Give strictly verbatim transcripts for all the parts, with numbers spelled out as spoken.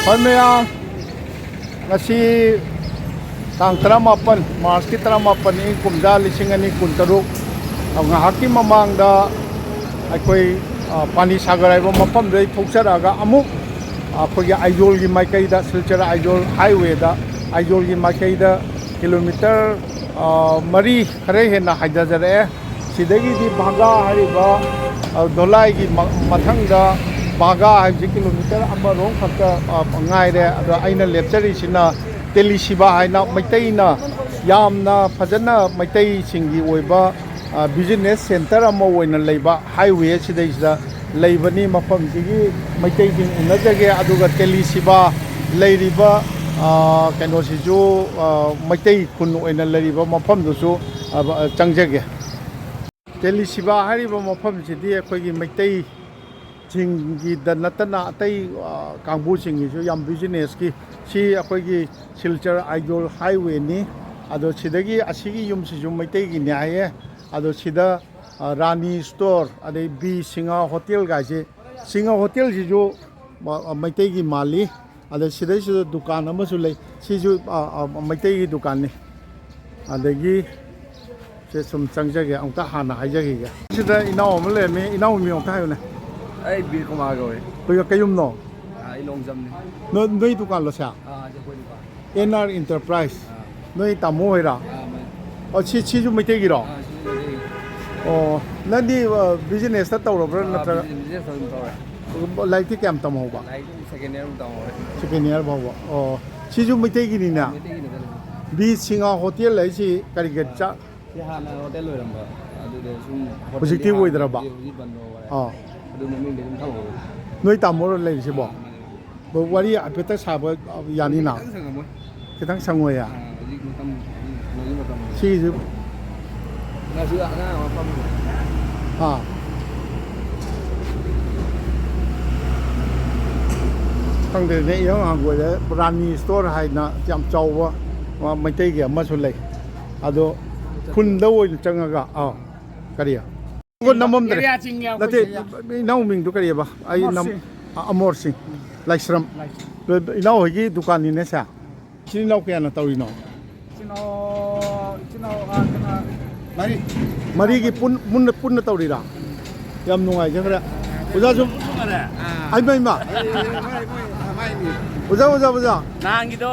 ꯍꯣꯏ ꯃꯌꯥꯝ, ꯉꯁꯤ ꯇꯥꯡ ꯇꯔꯥꯃꯥꯄꯟ, ꯃꯥꯔꯁꯀꯤ ꯇꯔꯥꯃꯥꯄꯟ, ꯏꯪ ꯀꯨꯝꯖꯥ ꯂꯤꯁꯤꯡ ꯑꯅꯤ ꯀꯨꯟꯇꯔꯨꯛ, ꯉꯥꯏꯍꯥꯛꯀꯤ ꯃꯃꯥꯡꯗ ꯑꯩꯈꯣꯏ, ꯑ, ꯄꯥꯅꯤ ꯁꯥꯒꯔ ꯍꯥꯏꯕ ꯃꯐꯝꯗꯩ ꯊꯣꯛꯆꯔꯛꯑꯒ ꯑꯃꯨꯛ ꯑꯩꯈꯣꯏꯒꯤ ꯑꯥꯏꯖꯣꯜꯒꯤ ꯃꯥꯏꯀꯩꯗ, ꯁꯤꯜꯆꯔ ꯑꯥꯏꯖꯣꯜ ꯍꯥꯏꯋꯦꯗ, ꯑꯥꯏꯖꯣꯜꯒꯤ ꯃꯥꯏꯀꯩꯗ ꯀꯤꯂꯣꯃꯤꯇꯔ, ꯑ, ꯃꯔꯤ ꯈꯔ ꯍꯦꯟꯅ ꯍꯥꯏꯊꯖꯔꯛꯑꯦ꯫ ꯁꯤꯗꯒꯤꯗꯤ ꯕꯥꯒꯥ ꯍꯥꯏꯔꯤꯕ, ꯑ, ꯙꯣꯂꯥꯏꯒꯤ ꯃ-, ꯃꯊꯪꯗ ꯕꯥꯒꯥ ꯍꯥꯏꯕꯁꯤ ꯀꯤꯂꯣꯃꯤꯇꯔ ꯑꯃꯔꯣꯝ ꯈꯛꯇ, ꯑ, ꯉꯥꯏꯔꯦ꯫ ꯑꯗꯣ ꯑꯩꯅ ꯂꯦꯞꯆꯔꯤꯁꯤꯅ ꯇꯦꯂꯤꯁꯤꯕꯥ ꯍꯥꯏꯅ ꯃꯩꯇꯩꯅ ꯌꯥꯝꯅ ꯐꯖꯅ ꯃꯩꯇꯩꯁꯤꯡꯒꯤ ꯑꯣꯏꯕ, ꯑ, ꯕꯤꯖꯤꯅꯦꯁ ꯁꯦꯟꯇꯔ ꯑꯃ ꯑꯣꯏꯅ ꯂꯩꯕ ꯍꯥꯏꯋꯦ ꯑꯁꯤꯗꯩꯁꯤꯗ ꯂꯩꯕꯅꯤ꯫ ꯃꯐꯝꯁꯤꯒꯤ ꯃꯩꯇꯩꯁꯤꯡ ꯎꯅꯖꯒꯦ꯫ ꯑꯗꯨꯒ ꯇꯦꯂꯤꯁꯤꯕꯥ ꯂꯩꯔꯤꯕ, ꯑ, ꯀꯩꯅꯣꯁꯤꯁꯨ, ꯑ, ꯃꯩꯇꯩ ꯈꯨꯟ ꯑꯣꯏꯅ ꯂꯩꯔꯤꯕ ꯃꯐꯝꯗꯨꯁꯨ, ꯑ, ꯆꯪꯖꯒꯦ꯫ ꯇꯦꯂꯤꯁꯤꯕꯥ ꯍꯥꯏꯔꯤꯕ ꯃꯐꯝꯁꯤꯗꯤ ꯑꯩꯈꯣꯏꯒꯤ ꯃꯩꯇꯩꯁꯤꯡꯒꯤꯗ ꯅꯠꯇꯅ ꯑꯇꯩ, ꯑ, ꯀꯥꯡꯕꯨꯁꯤꯡꯒꯤꯁꯨ ꯌꯥꯝ ꯕꯤꯖꯤꯅꯦꯁꯀꯤ, ꯁꯤ ꯑꯩꯈꯣꯏꯒꯤ ꯁꯤꯜꯆꯔ ꯑꯥꯏꯖꯣꯜ ꯍꯥꯏꯋꯦꯅꯤ꯫ ꯑꯗꯣ ꯁꯤꯗꯒꯤ ꯑꯁꯤꯒꯤ ꯌꯨꯝꯁꯤꯁꯨ ꯃꯩꯇꯩꯒꯤꯅꯤ ꯍꯥꯏꯌꯦ꯫ ꯑꯗꯣ ꯁꯤꯗ, ꯑ, ꯔꯥꯅꯤ ꯁ꯭ꯇꯣꯔ, ꯑꯗꯩ ꯕꯤ ꯁꯤꯡꯍ ꯍꯣꯇꯦꯜꯒꯥꯏꯁꯦ, ꯁꯤꯡꯍ ꯍꯣꯇꯦꯜꯁꯤꯁꯨ ꯃ-, ꯃꯩꯇꯩꯒꯤ ꯃꯥꯜꯂꯤ꯫ ꯑꯗ ꯁꯤꯗꯩꯁꯤꯗ ꯗꯨꯀꯥꯟ ꯑꯃꯁꯨ ꯂꯩ꯫ ꯁꯤꯁꯨ, ꯑ, ꯑ, ꯃꯩꯇꯩꯒꯤ ꯗꯨꯀꯥꯟꯅꯤ꯫ ꯑꯗꯒꯤ ꯁꯦ ꯁꯨꯝ ꯆꯪꯖꯒꯦ, ꯑꯃꯨꯛꯇ ꯍꯥꯟꯅ ꯍꯥꯏꯖꯈꯤꯒꯦ꯫ ꯁꯤꯗ ꯏꯅꯥꯎ ꯑꯃ ꯂꯩꯔꯝꯃꯤ, ꯏꯅꯥꯎ ꯃꯃꯤꯡ ꯑꯃꯨꯛꯇ ꯍꯥꯏꯌꯨꯅꯦ꯫ ꯑꯩ ꯕꯤꯔ ꯀꯨꯃꯥꯔ ꯀꯧꯋꯦ꯫ ꯑꯩꯈꯣꯏ ꯀꯩ ꯌꯨꯝꯅꯣ? ꯑꯥ, ꯑꯩ ꯂꯣꯡꯖꯝꯅꯤ꯫ ꯅꯣꯏ, ꯅꯣꯏ ꯗꯨꯀꯥꯟꯂꯣ ꯁꯦ? ꯑꯥ, ꯑꯩꯈꯣꯏ ꯗꯨꯀꯥꯟ꯫ N R enterprise. ꯑꯥ꯫ ꯅꯣꯏ ꯇꯥꯃꯣ ꯍꯣꯏꯔꯥ? ꯑꯥ, ꯃꯥꯅꯦ꯫ ꯑꯣ, ꯁꯤ, ꯁꯤꯁꯨ ꯃꯩꯇꯩꯒꯤꯔꯣ? ꯑꯥ, ꯁꯤꯁꯨ ꯃꯩꯇꯩꯒꯤ꯫ ꯑꯣ, ꯅꯪꯗꯤ, ꯑ, ꯕꯤꯖꯤꯅꯦꯁꯇ ꯇꯧꯔꯕ꯭ꯔꯥ ꯑꯥ, ꯅꯠꯇ꯭ꯔꯒ? ꯕꯤꯖꯤꯅꯦꯁ ꯑꯗꯨꯝ ꯇꯧꯔꯦ꯫ ꯂꯥꯏꯔꯤꯛꯇꯤ ꯀꯌꯥꯝ ꯇꯝꯍꯧꯕ? ꯂꯥꯏꯔꯤꯛ ꯁꯦꯀꯦꯟ ꯏꯌꯥꯔ ꯐꯥꯎ ꯇꯝꯍꯧꯔꯦ꯫ ꯁꯦꯀꯦꯟ ꯏꯌꯥꯔ ꯐꯥꯎꯕ꯫ ꯑꯣ, ꯁꯤꯁꯨ ꯃꯩꯇꯩꯒꯤꯅꯤꯅꯦ? ꯃꯩꯇꯩꯒꯤꯅꯦ ꯀꯩꯅꯣ꯫ ꯕꯤ ꯁꯤꯡꯍ ꯍꯣꯇꯦꯜ ꯍꯥꯏꯁꯤ ꯀꯔꯤꯒꯤ ꯑꯥ꯫ ꯆꯥ-, ꯁꯤ ꯍꯥꯟꯅ ꯍꯣꯇꯦꯜ ꯑꯣꯏꯔꯝꯕ, ꯑꯗꯨꯗ ꯁꯨꯝ ꯍꯣꯇꯦꯜꯗꯤ ꯍꯧꯖꯤꯛꯇꯤ ꯍꯥꯡꯉꯦ, ꯑꯣꯏꯗ꯭ꯔꯕ? ꯍꯧꯖꯤꯛ, ꯍꯧꯖꯤꯛ ꯕꯟ ꯇꯧꯈꯔꯦ꯫ ꯑꯥ꯫ ꯑꯗꯨ ꯃꯃꯤꯡꯗꯤ ꯑꯗꯨꯝ ꯊꯝꯍꯧꯔꯦ꯫ ꯅꯣꯏ ꯇꯥꯃꯣꯔꯣ ꯂꯩꯔꯤꯁꯤꯕꯣ? ꯑꯥ, ꯃꯥꯅꯦ꯫ ꯕ-, ꯋꯥꯔꯤ ꯍꯥꯏꯐꯦꯠꯇ ꯁꯥꯕ ꯌꯥꯅꯤꯅ? ꯈꯤꯇꯪ ꯁꯪꯉꯝꯃꯣꯏ꯫ ꯈꯤꯇꯪ ꯁꯪꯉꯣꯏꯌꯦ? ꯑꯥ, ꯍꯧꯖꯤꯛ ꯃꯇꯝ, ꯍꯧꯖꯤꯛ ꯃꯇꯝ꯫ ꯁꯤꯒꯤꯁꯨ ꯉꯁꯤ ꯑꯉꯥꯡ ꯑꯃ ꯐꯝꯃꯤ꯫ ꯑꯥ꯫ ꯈꯪꯗꯦꯅꯦ, ꯏꯍꯥꯡ ꯍꯥꯡꯒꯣꯏꯔꯦ꯫ ꯔꯥꯅꯤ ꯁ꯭ꯇꯣꯔ ꯍꯥꯏꯅ ꯌꯥꯝ ꯆꯥꯎꯕ, ꯑ, ꯃꯩꯇꯩꯒꯤ ꯑꯃꯁꯨ ꯂꯩ꯫ ꯑꯗꯣ ꯈꯨꯟꯗ ꯑꯣꯏꯅ ꯆꯪꯉꯒ, ꯑꯥ, ꯀꯔꯤ? ꯅꯝꯃꯝꯗ꯭ꯔꯦ꯫ ꯑꯦꯔꯤꯌꯥ ꯆꯤꯡꯉꯦ ꯅꯠꯇꯦ, ꯑꯩꯈꯣꯏꯁꯦ꯫ ꯏꯅꯥꯎ ꯃꯤꯡꯗꯨ ꯀꯔꯤꯑꯕ? ꯑꯩ ꯑꯃꯔ ꯅꯝ-, ꯁꯤꯡ꯫ ꯑ, ꯑꯃꯣꯔ ꯁꯤꯡ꯫ ꯎꯝ꯫ ꯂꯥꯏꯁ꯭ꯔꯝ꯫ ꯂꯥꯏꯁ꯭ꯔꯝ꯫ ꯏꯅꯥꯎ ꯍꯣꯏꯒꯤ ꯗꯨꯀꯥꯟꯅꯤꯅꯦ ꯁꯦ꯫ ꯏꯆꯤꯟ ꯏꯅꯥꯎ ꯀꯌꯥꯅ ꯇꯧꯔꯤꯅꯣ? ꯏꯆꯤꯟ ꯏꯅꯥꯎ, ꯏꯆꯤꯟ ꯏꯅꯥꯎ, ꯑꯥ, ꯀꯩꯅꯣ, ꯃꯔꯤ꯫ ꯃꯔꯤꯒꯤ ꯄꯨꯟ-, ꯄꯨꯟꯅ, ꯄꯨꯟꯅ ꯇꯧꯔꯤꯔꯥ? ꯌꯥꯝ ꯅꯨꯡꯉꯥꯏꯖꯈ꯭ꯔꯦ꯫ ꯑꯣꯖꯥꯁꯨ, ꯑꯥ꯫ ꯍꯩꯃ, ꯍꯩꯃ꯫ ꯑꯩ, ꯑꯩ, ꯃꯣꯏ, ꯃꯣꯏ, ꯑꯥ, ꯃꯥꯏꯅꯤ꯫ ꯑꯣꯖꯥ, ꯑꯣꯖꯥ, ꯑꯣꯖꯥ꯫ ꯅꯍꯥꯟꯒꯤꯗꯣ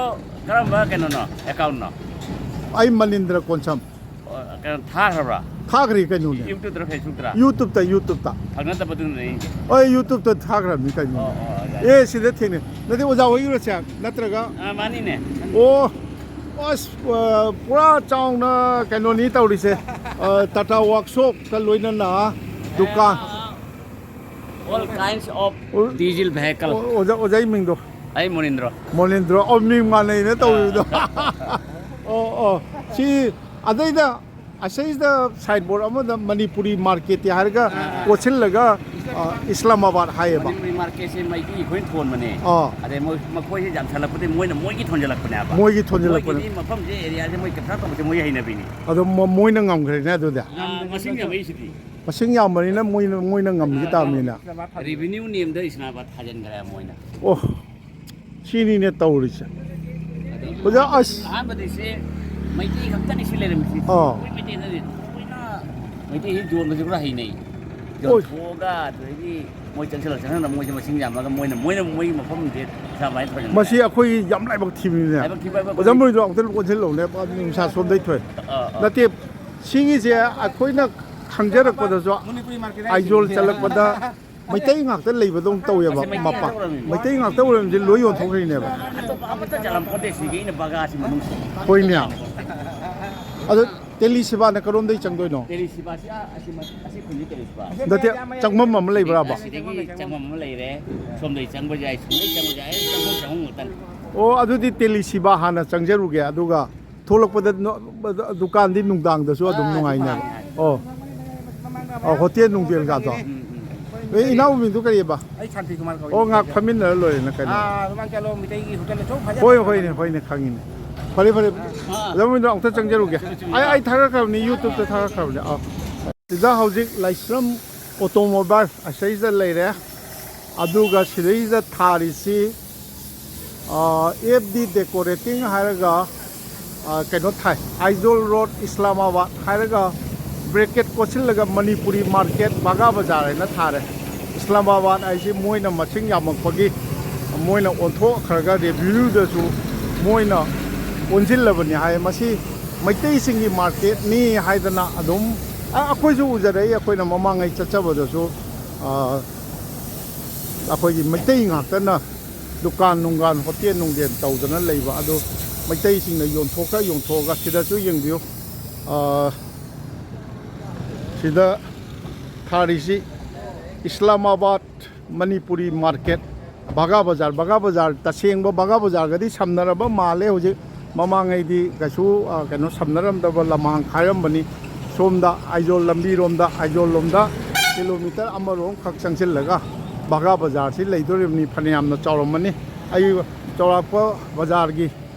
ꯀꯔꯝꯕ ꯀꯩꯅꯣꯅꯣ, ꯑꯦꯀꯥꯎꯟꯅꯣ? ꯑꯩ ꯃꯅꯤꯟꯗ꯭ꯔ ꯀꯣꯟꯁꯝ꯫ ꯑꯣ, ꯀꯩꯅꯣ, ꯊꯥꯈ꯭ꯔꯕ꯭ꯔꯥ? ꯊꯥꯈ꯭ꯔꯦ ꯀꯩꯅꯣꯅꯦ꯫ YouTubeꯇꯔ, Facebookꯇꯔ? YouTubeꯇ, YouTubeꯇ꯫ ꯊꯪꯅꯗꯕꯗꯨꯅꯅꯦ ꯑꯩꯁꯦ꯫ ꯍꯣꯏ, YouTubeꯇ ꯊꯥꯈ꯭ꯔꯕꯅꯤ ꯀꯩꯅꯣ꯫ ꯑꯣ, ꯑꯣ, ꯌꯥꯏ꯫ ꯑꯦ, ꯁꯤꯗ ꯊꯦꯡꯅꯩ꯫ ꯅꯠꯇꯦ, ꯑꯣꯖꯥ ꯍꯣꯏꯒꯤꯔꯣ ꯁꯦ? ꯅꯠꯇ꯭ꯔꯒ? ꯑꯥ, ꯃꯥꯅꯤꯅꯦ꯫ ꯑꯣ, ꯑꯁ, ꯑ, ꯄꯨꯔꯥ ꯆꯥꯎꯅ ꯀꯩꯅꯣꯅꯤ ꯇꯧꯔꯤꯁꯦ꯫ ꯑ, Tata Workshopꯀ ꯂꯣꯏꯅꯅ ꯗꯨꯀꯥꯟ꯫ All kinds of ꯑꯣ, diesel vehicle꯫ ꯑꯣ, ꯑꯣꯖꯥ, ꯑꯣꯖꯥꯒꯤ ꯃꯤꯡꯗꯣ? ꯑꯩ ꯃꯣꯅꯤꯟꯗ꯭ꯔꯣ꯫ ꯃꯣꯅꯤꯟꯗ꯭ꯔꯣ꯫ ꯑꯣ, ꯃꯤꯡ ꯃꯥꯟꯅꯩꯅ ꯇꯧꯔꯤꯕꯗꯣ꯫ ꯑꯥ꯫ ꯑꯣ, ꯑꯣ꯫ ꯁꯤ ꯑꯗꯩꯗ ꯑꯁꯩꯁꯤꯗ signboard ꯑꯃꯗ ꯃꯅꯤꯄꯨꯔꯤ marketꯇꯤ ꯍꯥꯏꯔꯒ ꯑꯥ, ꯑꯥ꯫ ꯀꯣꯠꯁꯤꯜꯂꯒ, ꯑ, ꯏꯁꯂꯥꯃꯥꯕꯥꯗ ꯍꯥꯏꯌꯦꯕ꯫ ꯃꯅꯤꯄꯨꯔꯤ marketꯁꯦ ꯃꯩꯇꯩ ꯑꯩꯈꯣꯏꯅ ꯊꯣꯟꯕꯅꯦ꯫ ꯑꯥ꯫ ꯑꯗꯩ ꯃꯣꯏ, ꯃꯈꯣꯏꯁꯦ ꯌꯥꯝꯁꯜꯂꯛꯄꯗꯒꯤ ꯃꯣꯏꯅ ꯃꯣꯏꯒꯤ ꯊꯣꯟꯖꯜꯂꯛꯄꯅꯦꯕ꯫ ꯃꯣꯏꯒꯤ ꯊꯣꯟꯖꯜꯂꯛꯄꯅꯦ꯫ ꯃꯣꯏꯒꯤꯗꯤ ꯃꯐꯝꯁꯦ, areaꯁꯦ ꯃꯣꯏ capture ꯇꯧꯕꯁꯦ ꯃꯣꯏꯒꯤ ꯍꯩꯅꯕꯤꯅꯤ꯫ ꯑꯗꯣ ꯃꯣ-, ꯃꯣꯏꯅ ꯉꯝꯈ꯭ꯔꯦꯅꯦ ꯑꯗꯨꯗꯤ꯫ ꯑꯥ, ꯃꯁꯤꯡ ꯌꯥꯝꯃꯛꯏꯁꯤꯗꯤ꯫ ꯃꯁꯤꯡ ꯌꯥꯝꯕꯅꯤꯅ ꯃꯣꯏꯅ, ꯃꯣꯏꯅ ꯉꯝꯈꯤ ꯇꯥꯕꯅꯤꯅ꯫ Revenue ꯅꯦꯝꯗ ꯏꯁꯂꯥꯃꯥꯕꯥꯗ ꯊꯥꯖꯤꯟꯈ꯭ꯔꯦ ꯃꯣꯏꯅ꯫ ꯑꯣ, ꯁꯤꯅꯤꯅꯦ ꯇꯧꯔꯤꯁꯦ꯫ ꯑꯗꯩ ꯑꯣꯖꯥ, ꯑꯁ꯫ ꯑꯍꯥꯟꯕꯗꯤ ꯁꯤ ꯃꯩꯇꯩ ꯈꯛꯇꯅꯤ ꯁꯤ ꯂꯩꯔꯝꯃꯤꯁꯤ꯫ ꯑꯥ꯫ ꯑꯩꯈꯣꯏ ꯃꯩꯇꯩ ꯅꯠꯇꯦ꯫ ꯑꯩꯈꯣꯏꯅ ꯃꯩꯇꯩꯁꯤ ꯌꯣꯟꯕꯁꯤ ꯈꯔ ꯍꯩꯅꯩ꯫ ꯍꯣꯏ꯫ ꯌꯣꯟꯊꯣꯛꯑꯒ ꯑꯗꯨꯗꯒꯤ ꯃꯣꯏ ꯆꯪꯁꯤꯜꯂ ꯆꯪꯁꯤꯜꯂ ꯃꯣꯏꯁꯦ ꯃꯁꯤꯡ ꯌꯥꯝꯃꯒ ꯃꯣꯏꯅ, ꯃꯣꯏꯅ ꯃꯣꯏꯒꯤ ꯃꯐꯝꯁꯦ ꯄꯩꯁꯥ ꯃꯥꯏꯅ ꯊꯣꯏꯅ ꯃꯁꯤ ꯑꯩꯈꯣꯏꯒꯤ ꯌꯥꯝ ꯂꯥꯏꯕꯛ ꯊꯤꯕꯅꯤꯅꯦ꯫ ꯂꯥꯏꯕꯛ ꯊꯤꯕ ꯍꯥꯏꯕ ꯑꯣꯖꯥ ꯑꯩꯈꯣꯏ ꯃꯣꯏꯗꯣ ꯑꯃꯨꯛꯇ ꯑꯣꯟꯁꯤꯜꯂꯛꯎꯅꯦ, ꯅꯨꯡꯁꯥ ꯁꯣꯝꯗꯩ ꯊꯣꯛꯑꯦ꯫ ꯑꯥ, ꯑꯥ꯫ ꯅꯠꯇꯦ, ꯁꯤꯒꯤꯁꯦ ꯑꯩꯈꯣꯏꯅ ꯈꯪꯖꯔꯛꯄꯗꯁꯨ ꯃꯅꯤꯄꯨꯔꯤ market ꯑꯥꯏꯖꯣꯜ ꯍꯥꯏꯁꯦ ꯆꯠꯂꯛꯄꯗ ꯃꯩꯇꯩ ꯉꯥꯛꯇ ꯂꯩꯕꯗꯧꯅ ꯇꯧꯋꯦꯕ ꯃꯁꯤ ꯃꯩꯇꯩ ꯃꯄꯥ꯫ ꯉꯥꯛꯇ ꯑꯣꯏꯔꯝꯃꯤꯅꯦ꯫ ꯃꯩꯇꯩ ꯉꯥꯛꯇ ꯑꯣꯏꯔꯝꯃꯤꯁꯦ ꯂꯣꯏ ꯌꯣꯟꯊꯣꯛꯈ꯭ꯔꯤꯅꯦꯕ꯫ ꯑꯇꯣꯞꯄ ꯑꯃꯠꯇ ꯆꯠꯂꯝꯄꯣꯠꯇꯦ ꯁꯤꯒꯤ ꯑꯩꯅ ꯕꯒꯥꯁꯤ ꯃꯅꯨꯡꯁꯤ꯫ ꯍꯣꯏꯅꯦ꯫ ꯑꯗꯣ ꯇꯦꯂꯤ ꯁꯤꯕꯥꯅ ꯀꯔꯣꯝꯗꯩ ꯆꯪꯗꯣꯏꯅꯣ? ꯇꯦꯂꯤ ꯁꯤꯕꯥꯁꯤ ꯑꯥ, ꯑꯁꯤ ꯃ-, ꯑꯁꯤ ꯈꯨꯟꯒꯤ ꯇꯦꯂꯤ ꯁꯤꯕꯥ꯫ ꯅꯠꯇꯦ, ꯆꯪꯐꯝ ꯑꯃ ꯂꯩꯕ꯭ꯔꯥꯕ? ꯑꯁꯤꯗꯒꯤ ꯆꯪꯐꯝ ꯑꯃ ꯂꯩꯔꯦ꯫ ꯁꯣꯝꯗꯒꯤ ꯆꯪꯕ ꯌꯥꯏ, ꯁꯣꯝꯗꯒꯤ ꯆꯪꯕ ꯌꯥꯏ, ꯆꯪꯐꯝ ꯆꯪꯐꯝ ꯉꯥꯛꯇꯅꯤ꯫ ꯑꯣ, ꯑꯗꯨꯗꯤ ꯇꯦꯂꯤ ꯁꯤꯕꯥ ꯍꯥꯟꯅ ꯆꯪꯖꯔꯨꯒꯦ, ꯑꯗꯨꯒ ꯊꯣꯛꯂꯛꯄꯗ ꯅꯣ-, ꯗꯨꯀꯥꯟꯗꯤ ꯅꯨꯡꯗꯥꯡꯗꯁꯨ ꯑꯗꯨꯝ ꯑꯥ, ꯅꯨꯡꯉꯥꯏꯅꯦꯕ꯫ ꯗꯨꯀꯥꯟ꯫ ꯑꯣ꯫ ꯑꯣ, ꯍꯣꯇꯦꯜ ꯅꯨꯡꯇꯦꯜꯒꯗꯣ꯫ ꯎꯝ, ꯎꯝ꯫ ꯑꯦ, ꯏꯅꯥꯎ ꯃꯤꯡꯗꯣ ꯀꯔꯤꯑꯕ? ꯑꯩ ꯁꯥꯟꯇꯤ ꯀꯨꯃꯥꯔ ꯀꯧꯏ꯫ ꯑꯣ, ꯉꯥꯛ ꯐꯝꯃꯤꯟꯅꯔ ꯂꯣꯏꯔꯦꯅ ꯀꯩꯅꯣ꯫ ꯑꯥ, ꯁꯨꯃꯥꯡ ꯆꯠꯂꯣ, ꯃꯤꯇꯩꯒꯤ ꯍꯣꯇꯦꯜꯗ ꯁꯨꯝ ꯐꯖꯅ ꯍꯣꯏ, ꯍꯣꯏꯅꯦ, ꯍꯣꯏꯅꯦ, ꯈꯪꯉꯤꯅꯦ꯫ ꯐꯔꯦ, ꯐꯔꯦ꯫ ꯑꯥ꯫ ꯂꯧꯃꯤꯗꯣ ꯑꯃꯨꯛꯇ ꯆꯪꯖꯔꯨꯒꯦ꯫ ꯑꯩ, ꯑꯩ ꯊꯥꯒꯠꯈ꯭ꯔꯕꯅꯤ, YouTubeꯇ ꯊꯥꯒꯠꯈ꯭ꯔꯕꯅꯤ꯫ ꯑꯥ꯫ ꯁꯤꯗ ꯍꯧꯖꯤꯛ ꯂꯥꯏꯁ꯭ꯔꯝ automobile ꯑꯁꯩꯁꯤꯗ ꯂꯩꯔꯦ꯫ ꯑꯗꯨꯒ ꯁꯤꯗꯩꯁꯤꯗ ꯊꯥꯔꯤꯁꯤ ꯑꯦꯐ ꯗꯤ ꯗꯦꯀꯣꯔꯦꯇꯤꯡ ꯍꯥꯏꯔꯒ, ꯑ, ꯀꯩꯅꯣ ꯊꯥꯏ, ꯑꯥꯏꯖꯣꯜ ꯔꯣꯗ, ꯏꯁꯂꯥꯃꯥꯕꯥꯗ ꯍꯥꯏꯔꯒ ꯕ꯭ꯔꯦꯀꯦꯠ ꯀꯣꯠꯁꯤꯜꯂꯒ ꯃꯅꯤꯄꯨꯔꯤ ꯃꯥꯔꯀꯦꯠ ꯕꯥꯒꯥ ꯕꯖꯥꯔ ꯍꯥꯏꯅ ꯊꯥꯔꯦ꯫ ꯏꯁꯂꯥꯃꯥꯕꯥꯗ ꯍꯥꯏꯁꯤ ꯃꯣꯏꯅ ꯃꯁꯤꯡ ꯌꯥꯝꯃꯛꯄꯒꯤ ꯃꯣꯏꯅ ꯑꯣꯟꯊꯣꯛꯈ꯭ꯔꯒ ꯔꯦꯚꯤꯅ꯭ꯌꯨꯗꯁꯨ ꯃꯣꯏꯅ ꯑꯣꯟꯁꯤꯜꯂꯕꯅꯤ ꯍꯥꯏ꯫ ꯃꯁꯤ ꯃꯩꯇꯩꯁꯤꯡꯒꯤ ꯃꯥꯔꯀꯦꯠꯅꯤ ꯍꯥꯏꯗꯅ ꯑꯗꯨꯝ, ꯑ, ꯑꯩꯈꯣꯏꯁꯨ ꯎꯖꯔꯛꯏ꯫ ꯑꯩꯈꯣꯏꯅ ꯃꯃꯥꯡꯉꯩ ꯆꯠꯆꯕꯗꯁꯨ, ꯑ, ꯑꯩꯈꯣꯏꯒꯤ ꯃꯩꯇꯩ ꯉꯥꯛꯇꯅ ꯗꯨꯀꯥꯟ ꯅꯨꯡꯒꯥꯟ, ꯍꯣꯇꯦꯜ ꯅꯨꯡꯗꯦꯜ ꯇꯧꯗꯅ ꯂꯩꯕ ꯑꯗꯨ ꯃꯩꯇꯩꯁꯤꯡꯅ ꯌꯣꯟꯊꯣꯛꯈ꯭ꯔ ꯌꯣꯟꯊꯣꯛꯑꯒ ꯁꯤꯗꯁꯨ ꯌꯦꯡꯕꯤꯌꯨ꯫ ꯑ, ꯁꯤꯗ ꯊꯥꯔꯤꯁꯤ ꯏꯁꯂꯥꯃꯥꯕꯥꯗ ꯃꯅꯤꯄꯨꯔꯤ ꯃꯥꯔꯀꯦꯠ, ꯕꯥꯒꯥ ꯕꯖꯥꯔ, ꯕꯥꯒꯥ ꯕꯖꯥꯔ, ꯇꯁꯦꯡꯕ ꯕꯥꯒꯥ ꯕꯖꯥꯔꯒꯗꯤ ꯁꯝꯅꯔꯕ ꯃꯥꯜꯂꯦ ꯍꯧꯖꯤꯛ꯫ ꯃꯃꯥꯡꯉꯩꯗꯤ ꯀꯩꯁꯨ, ꯑ, ꯀꯩꯅꯣ, ꯁꯝꯅꯔꯝꯗꯕ ꯂꯝꯍꯥꯡ ꯈꯥꯏꯔꯝꯕꯅꯤ꯫ ꯁꯣꯝꯗ ꯑꯥꯏꯖꯣꯜ ꯂꯝꯕꯤꯔꯣꯝꯗ, ꯑꯥꯏꯖꯣꯜ ꯂꯣꯝꯗ ꯀꯤꯂꯣꯃꯤꯇꯔ ꯑꯃꯔꯣꯝ ꯈꯛ ꯆꯪꯁꯤꯜꯂꯒ ꯕꯥꯒꯥ ꯕꯖꯥꯔꯁꯤ ꯂꯩꯗꯣꯔꯤꯕꯅꯤ꯫ ꯐꯅꯌꯥꯝꯅ ꯆꯥꯎꯔꯝꯃꯅꯤ꯫ ꯑꯩ ꯆꯥꯎꯔꯥꯛꯄ ꯕꯖꯥꯔꯒꯤ,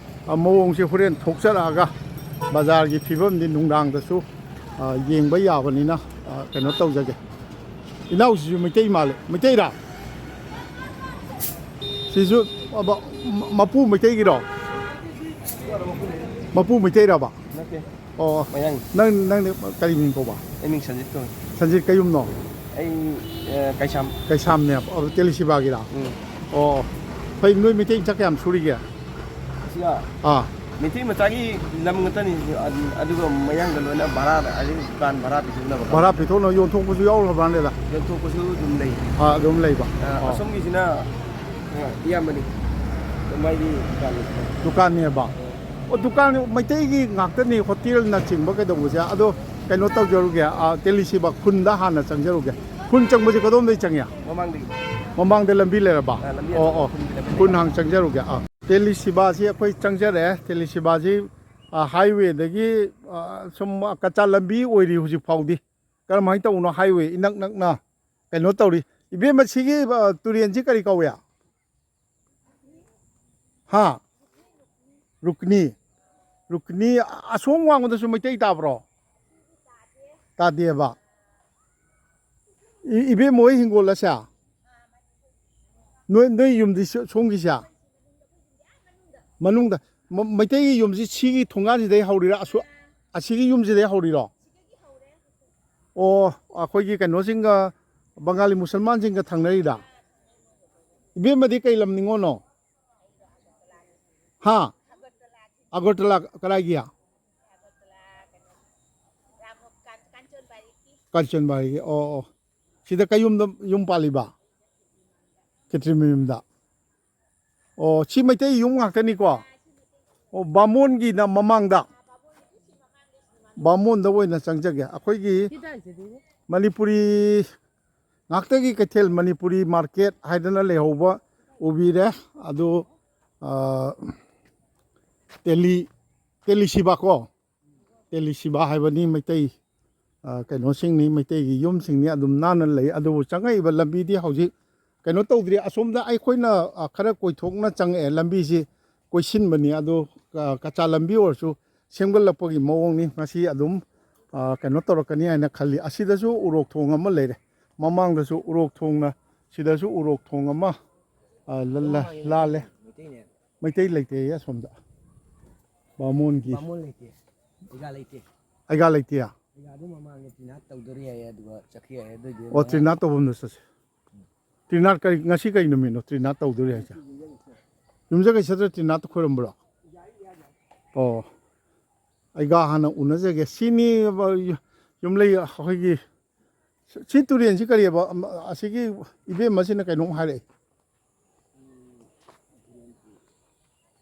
ꯑ, ꯃꯑꯣꯡꯁꯦ ꯍꯣꯔꯦꯟ ꯊꯣꯛꯆꯔꯛꯑꯒ ꯕꯖꯥꯔꯒꯤ ꯐꯤꯕꯝꯗꯤ ꯅꯨꯡꯗꯥꯡꯗꯁꯨ, ꯑ, ꯌꯦꯡꯕ ꯌꯥꯕꯅꯤꯅ, ꯑ, ꯀꯩꯅꯣ ꯇꯧꯖꯒꯦ꯫ ꯏꯅꯥꯎꯁꯤꯁꯨ ꯃꯩꯇꯩ ꯃꯥꯜꯂꯦ꯫ ꯃꯩꯇꯩꯔꯥ? ꯁꯤꯁꯨ ꯑꯕ-, ꯃ-, ꯃꯄꯨ ꯃꯩꯇꯩꯒꯤꯔꯣ? ꯃꯄꯨ ꯃꯩꯇꯩꯔꯕ? ꯅꯠꯇꯦ꯫ ꯑꯣ꯫ ꯃꯌꯥꯡ꯫ ꯅꯪ, ꯅꯪꯗꯤ ꯀꯔꯤ ꯃꯤꯡ ꯀꯧꯕ? ꯑꯩ ꯃꯤꯡ ꯁꯟꯖꯤꯠ ꯀꯧꯏ꯫ ꯁꯟꯖꯤꯠ ꯀꯌꯨꯝꯅꯣ? ꯑꯩ, ꯑ, ꯀꯩꯁꯥꯝ꯫ ꯀꯩꯁꯥꯝꯅꯦ꯫ ꯑꯣ, ꯇꯦꯂꯤꯁꯤꯕꯥꯒꯤꯔꯥ? ꯎꯝ꯫ ꯑꯣ꯫ ꯐꯩ, ꯅꯣꯏ ꯃꯩꯇꯩ ꯃꯆꯥ ꯀꯌꯥꯝ ꯁꯨꯔꯤꯒꯦ? ꯑꯁꯤꯒ ꯑꯥ꯫ ꯃꯩꯇꯩ ꯃꯆꯥꯒꯤ ꯂꯝ ꯉꯥꯛꯇꯅꯤ, ꯑꯗꯨꯒ ꯃꯌꯥꯡꯗ ꯂꯣꯏꯅ ꯚꯔꯥꯗ, ꯍꯥꯏꯗꯤ ꯗꯨꯀꯥꯟ ꯚꯔꯥ ꯄꯤꯊꯣꯛꯅꯕ꯫ ꯚꯔꯥ ꯄꯤꯊꯣꯛꯅ ꯌꯣꯟꯊꯣꯛꯄꯁꯨ ꯌꯥꯎꯔꯕ꯭ꯔꯥꯅꯦꯗ? ꯌꯣꯟꯊꯣꯛꯄꯁꯨ ꯑꯗꯨꯝ ꯂꯩ꯫ ꯑꯥ, ꯑꯗꯨꯝ ꯂꯩꯕ꯫ ꯑꯥ, ꯑꯣ꯫ ꯑꯁꯣꯝꯒꯤꯁꯤꯅ, ꯑꯥ, ꯏꯌꯥꯝꯕꯅꯤ꯫ ꯃꯥꯏꯗꯤ ꯗꯨꯀꯥꯟꯅꯤ꯫ ꯗꯨꯀꯥꯟꯅꯦꯕ? ꯑꯣ, ꯗꯨꯀꯥꯟ ꯃꯩꯇꯩꯒꯤ ꯉꯥꯛꯇꯅꯤ, ꯍꯣꯇꯦꯜꯅꯆꯤꯡꯕ ꯀꯩꯗꯧꯕꯁꯦ꯫ ꯑꯗꯣ ꯀꯩꯅꯣ ꯇꯧꯖꯔꯨꯒꯦ, ꯑꯥ, ꯇꯦꯂꯤꯁꯤꯕ ꯈꯨꯟꯗ ꯍꯥꯟꯅ ꯆꯪꯖꯔꯨꯒꯦ꯫ ꯈꯨꯟ ꯆꯪꯕꯁꯦ ꯀꯗꯣꯝꯗꯒꯤ ꯆꯪꯉꯤ? ꯃꯃꯥꯡꯗꯒꯤ꯫ ꯃꯃꯥꯡꯗ ꯂꯝꯕꯤ ꯂꯩꯔꯕ? ꯑꯥ, ꯂꯝꯕꯤ ꯑꯣ, ꯑꯣ꯫ ꯈꯨꯟꯒꯤ ꯂꯝꯕꯤ ꯈꯨꯟ ꯂꯩꯔꯦ꯫ ꯍꯥꯟꯅ ꯆꯪꯖꯔꯨꯒꯦ꯫ ꯑꯥ꯫ ꯇꯦꯂꯤꯁꯤꯕꯥꯁꯤ ꯑꯩꯈꯣꯏ ꯆꯪꯖꯔꯛꯑꯦ꯫ ꯇꯦꯂꯤꯁꯤꯕꯥꯁꯤ, ꯑ, ꯍꯥꯏꯋꯦꯗꯒꯤ, ꯑ, ꯁꯨꯝ ꯀꯆꯥ ꯂꯝꯕꯤ ꯑꯣꯏꯔꯤ ꯍꯧꯖꯤꯛ ꯐꯥꯎꯗꯤ꯫ ꯀꯔꯝꯍꯥꯏꯅ ꯇꯧꯕꯅꯣ? ꯍꯥꯏꯋꯦ ꯏꯅꯛ ꯅꯛꯅ ꯀꯩꯅꯣ ꯇꯧꯔꯤ꯫ ꯏꯕꯦꯝꯃ, ꯁꯤꯒꯤ, ꯑ, ꯇꯨꯔꯦꯟꯁꯤ ꯀꯔꯤ ꯀꯧꯏ? ꯍꯥ? ꯔꯨꯀꯅꯤ꯫ ꯔꯨꯀꯅꯤ, ꯑꯁꯣꯝ ꯋꯥꯡꯃꯗꯁꯨ ꯃꯩꯇꯩ ꯇꯥꯕ꯭ꯔꯣ? ꯇꯥꯗꯦꯕ꯫ ꯏ-, ꯏꯕꯦꯝꯃ ꯍꯣꯏ ꯍꯤꯡꯒꯣꯜ ꯑꯁꯦ? ꯅꯣꯏ, ꯅꯣꯏ ꯌꯨꯝꯗꯤ ꯁꯣ-, ꯁꯣꯝꯒꯤꯁꯦ? ꯃꯅꯨꯡꯗ ꯃ-, ꯃꯩꯇꯩꯒꯤ ꯌꯨꯝꯁꯤ ꯁꯤꯒꯤ ꯊꯣꯡꯒꯥꯟꯁꯤꯗꯩ ꯍꯧꯔꯤꯔꯥ? ꯑꯁꯨ-, ꯑꯁꯤꯒꯤ ꯌꯨꯝꯁꯤꯗꯩ ꯍꯧꯔꯤꯔꯣ? ꯑꯣ, ꯑꯩꯈꯣꯏꯒꯤ ꯀꯩꯅꯣꯁꯤꯡꯒ, ꯕꯪꯒꯥꯂꯤ ꯃꯨꯁꯜꯃꯥꯟꯁꯤꯡꯒ ꯊꯪꯅꯔꯤꯔꯥ? ꯏꯕꯦꯝꯃꯗꯤ ꯀꯩ ꯂꯝ ꯅꯤꯉꯣꯜꯅꯣ? ꯍꯥ? ꯑꯒꯔꯇꯂꯥ ꯀꯗꯥꯏꯒꯤ? ꯀꯥꯟꯆꯟꯕꯥꯔꯤꯒꯤ꯫ ꯑꯣ, ꯑꯣ꯫ ꯁꯤꯗ ꯀꯩ ꯌꯨꯝꯗ ꯌꯨꯝ ꯄꯥꯜꯂꯤꯕ? ꯈꯦꯇ꯭ꯔꯤ ꯃꯌꯨꯝꯗ꯫ ꯑꯣ, ꯁꯤ ꯃꯩꯇꯩ ꯌꯨꯝ ꯉꯥꯛꯇꯅꯤꯀꯣ? ꯑꯣ, ꯕꯥꯃꯣꯟꯒꯤꯅ ꯃꯃꯥꯡꯗ꯫ ꯕꯥꯃꯣꯟꯗ ꯑꯣꯏꯅ ꯆꯪꯖꯒꯦ꯫ ꯑꯩꯈꯣꯏꯒꯤ ꯃꯅꯤꯄꯨꯔꯤ ꯉꯥꯛꯇꯒꯤ ꯀꯩꯊꯦꯜ, ꯃꯅꯤꯄꯨꯔꯤ ꯃꯥꯔꯀꯦꯠ ꯍꯥꯏꯗꯅ ꯂꯩꯍꯧꯕ ꯎꯕꯤꯔꯦ꯫ ꯑꯗꯨ, ꯑ, ꯇꯦꯂꯤ, ꯇꯦꯂꯤ ꯁꯤꯕꯥ ꯀꯣ? ꯇꯦꯂꯤ ꯁꯤꯕꯥ ꯍꯥꯏꯕꯅꯤ, ꯃꯩꯇꯩ, ꯑ, ꯀꯩꯅꯣꯁꯤꯡꯅꯤ, ꯃꯩꯇꯩꯒꯤ ꯌꯨꯝꯁꯤꯡꯅꯤ ꯑꯗꯨꯝ ꯅꯥꯟꯅ ꯂꯩ꯫ ꯑꯗꯨꯕꯨ ꯆꯪꯉꯛꯏꯕ ꯂꯝꯕꯤꯗꯤ ꯍꯧꯖꯤꯛ ꯀꯩꯅꯣ ꯇꯧꯗ꯭ꯔꯤ꯫ ꯑꯁꯣꯝꯗ ꯑꯩꯈꯣꯏꯅ, ꯑ, ꯈꯔ ꯀꯣꯏꯊꯣꯛꯅ ꯆꯪꯉꯛꯑꯦ꯫ ꯂꯝꯕꯤꯁꯤ ꯀꯣꯏꯁꯤꯟꯕꯅꯤ꯫ ꯑꯗꯨ, ꯑ, ꯀꯆꯥ ꯂꯝꯕꯤ ꯑꯣꯏꯔꯁꯨ ꯁꯦꯝꯒꯠꯂꯛꯄꯒꯤ ꯃꯑꯣꯡꯅꯤ꯫ ꯉꯁꯤ ꯑꯗꯨꯝ, ꯑ, ꯀꯩꯅꯣ ꯇꯧꯔꯛꯀꯅꯤ ꯍꯥꯏꯅ ꯈꯜꯂꯤ꯫ ꯑꯁꯤꯗꯁꯨ ꯎꯔꯣꯛ ꯊꯣꯡ ꯑꯃ ꯂꯩꯔꯦ꯫ ꯃꯃꯥꯡꯗꯁꯨ ꯎꯔꯣꯛ ꯊꯣꯡꯅ, ꯁꯤꯗꯁꯨ ꯎꯔꯣꯛ ꯊꯣꯡ ꯑꯃ, ꯑ, ꯂ-, ꯂ-, ꯂꯥꯜꯂꯦ꯫ ꯃꯩꯇꯩꯅꯦ꯫ ꯃꯩꯇꯩ ꯂꯩꯇꯦ ꯑꯁꯣꯝꯗ꯫ ꯕꯥꯃꯣꯟꯒꯤ꯫ ꯕꯥꯃꯣꯟ ꯂꯩꯇꯦ꯫ ꯑꯩꯒꯥ ꯂꯩꯇꯦ꯫ ꯑꯩꯒꯥ ꯂꯩꯇꯦ? ꯑꯩꯒꯥꯗꯤ ꯃꯃꯥꯡꯗ ꯇ꯭ꯔꯤꯅꯥꯠ ꯇꯧꯗꯣꯔꯤ ꯍꯥꯏꯌꯦ, ꯑꯗꯨꯒ ꯆꯠꯈꯤ ꯍꯥꯏꯌꯦ꯫ ꯑꯗꯨꯏꯗꯤ ꯑꯣ, ꯃꯃꯥꯡ ꯇ꯭ꯔꯤꯅꯥꯠ ꯇꯧꯐꯝꯗ ꯆꯠꯁꯦ꯫ ꯇ꯭ꯔꯤꯅꯥꯠ ꯀꯔꯤ, ꯉꯁꯤ ꯀꯩ ꯅꯨꯃꯤꯠꯅꯣ ꯇ꯭ꯔꯤꯅꯥꯠ ꯇꯧꯗꯣꯔꯤ ꯍꯥꯏꯁꯦ? ꯌꯨꯝꯖꯀꯩ ꯆꯠꯇ꯭ꯔ ꯇ꯭ꯔꯤꯅꯥꯠꯇ ꯈꯣꯏꯔꯝꯕ꯭ꯔꯣ? ꯑꯣ, ꯑꯩꯒꯥ ꯍꯥꯟꯅ ꯎꯅꯖꯒꯦ꯫ ꯁꯤꯅꯤ ꯌꯨꯝꯂꯩ ꯑꯩꯈꯣꯏꯒꯤ ꯁꯤ ꯇꯨꯔꯦꯟꯁꯤ ꯀꯔꯤꯑꯕ? ꯑꯃ, ꯑꯁꯤꯒꯤ ꯏꯕꯦꯝꯃꯁꯤꯅ ꯀꯩꯅꯣꯝ ꯍꯥꯏꯔꯛꯏ꯫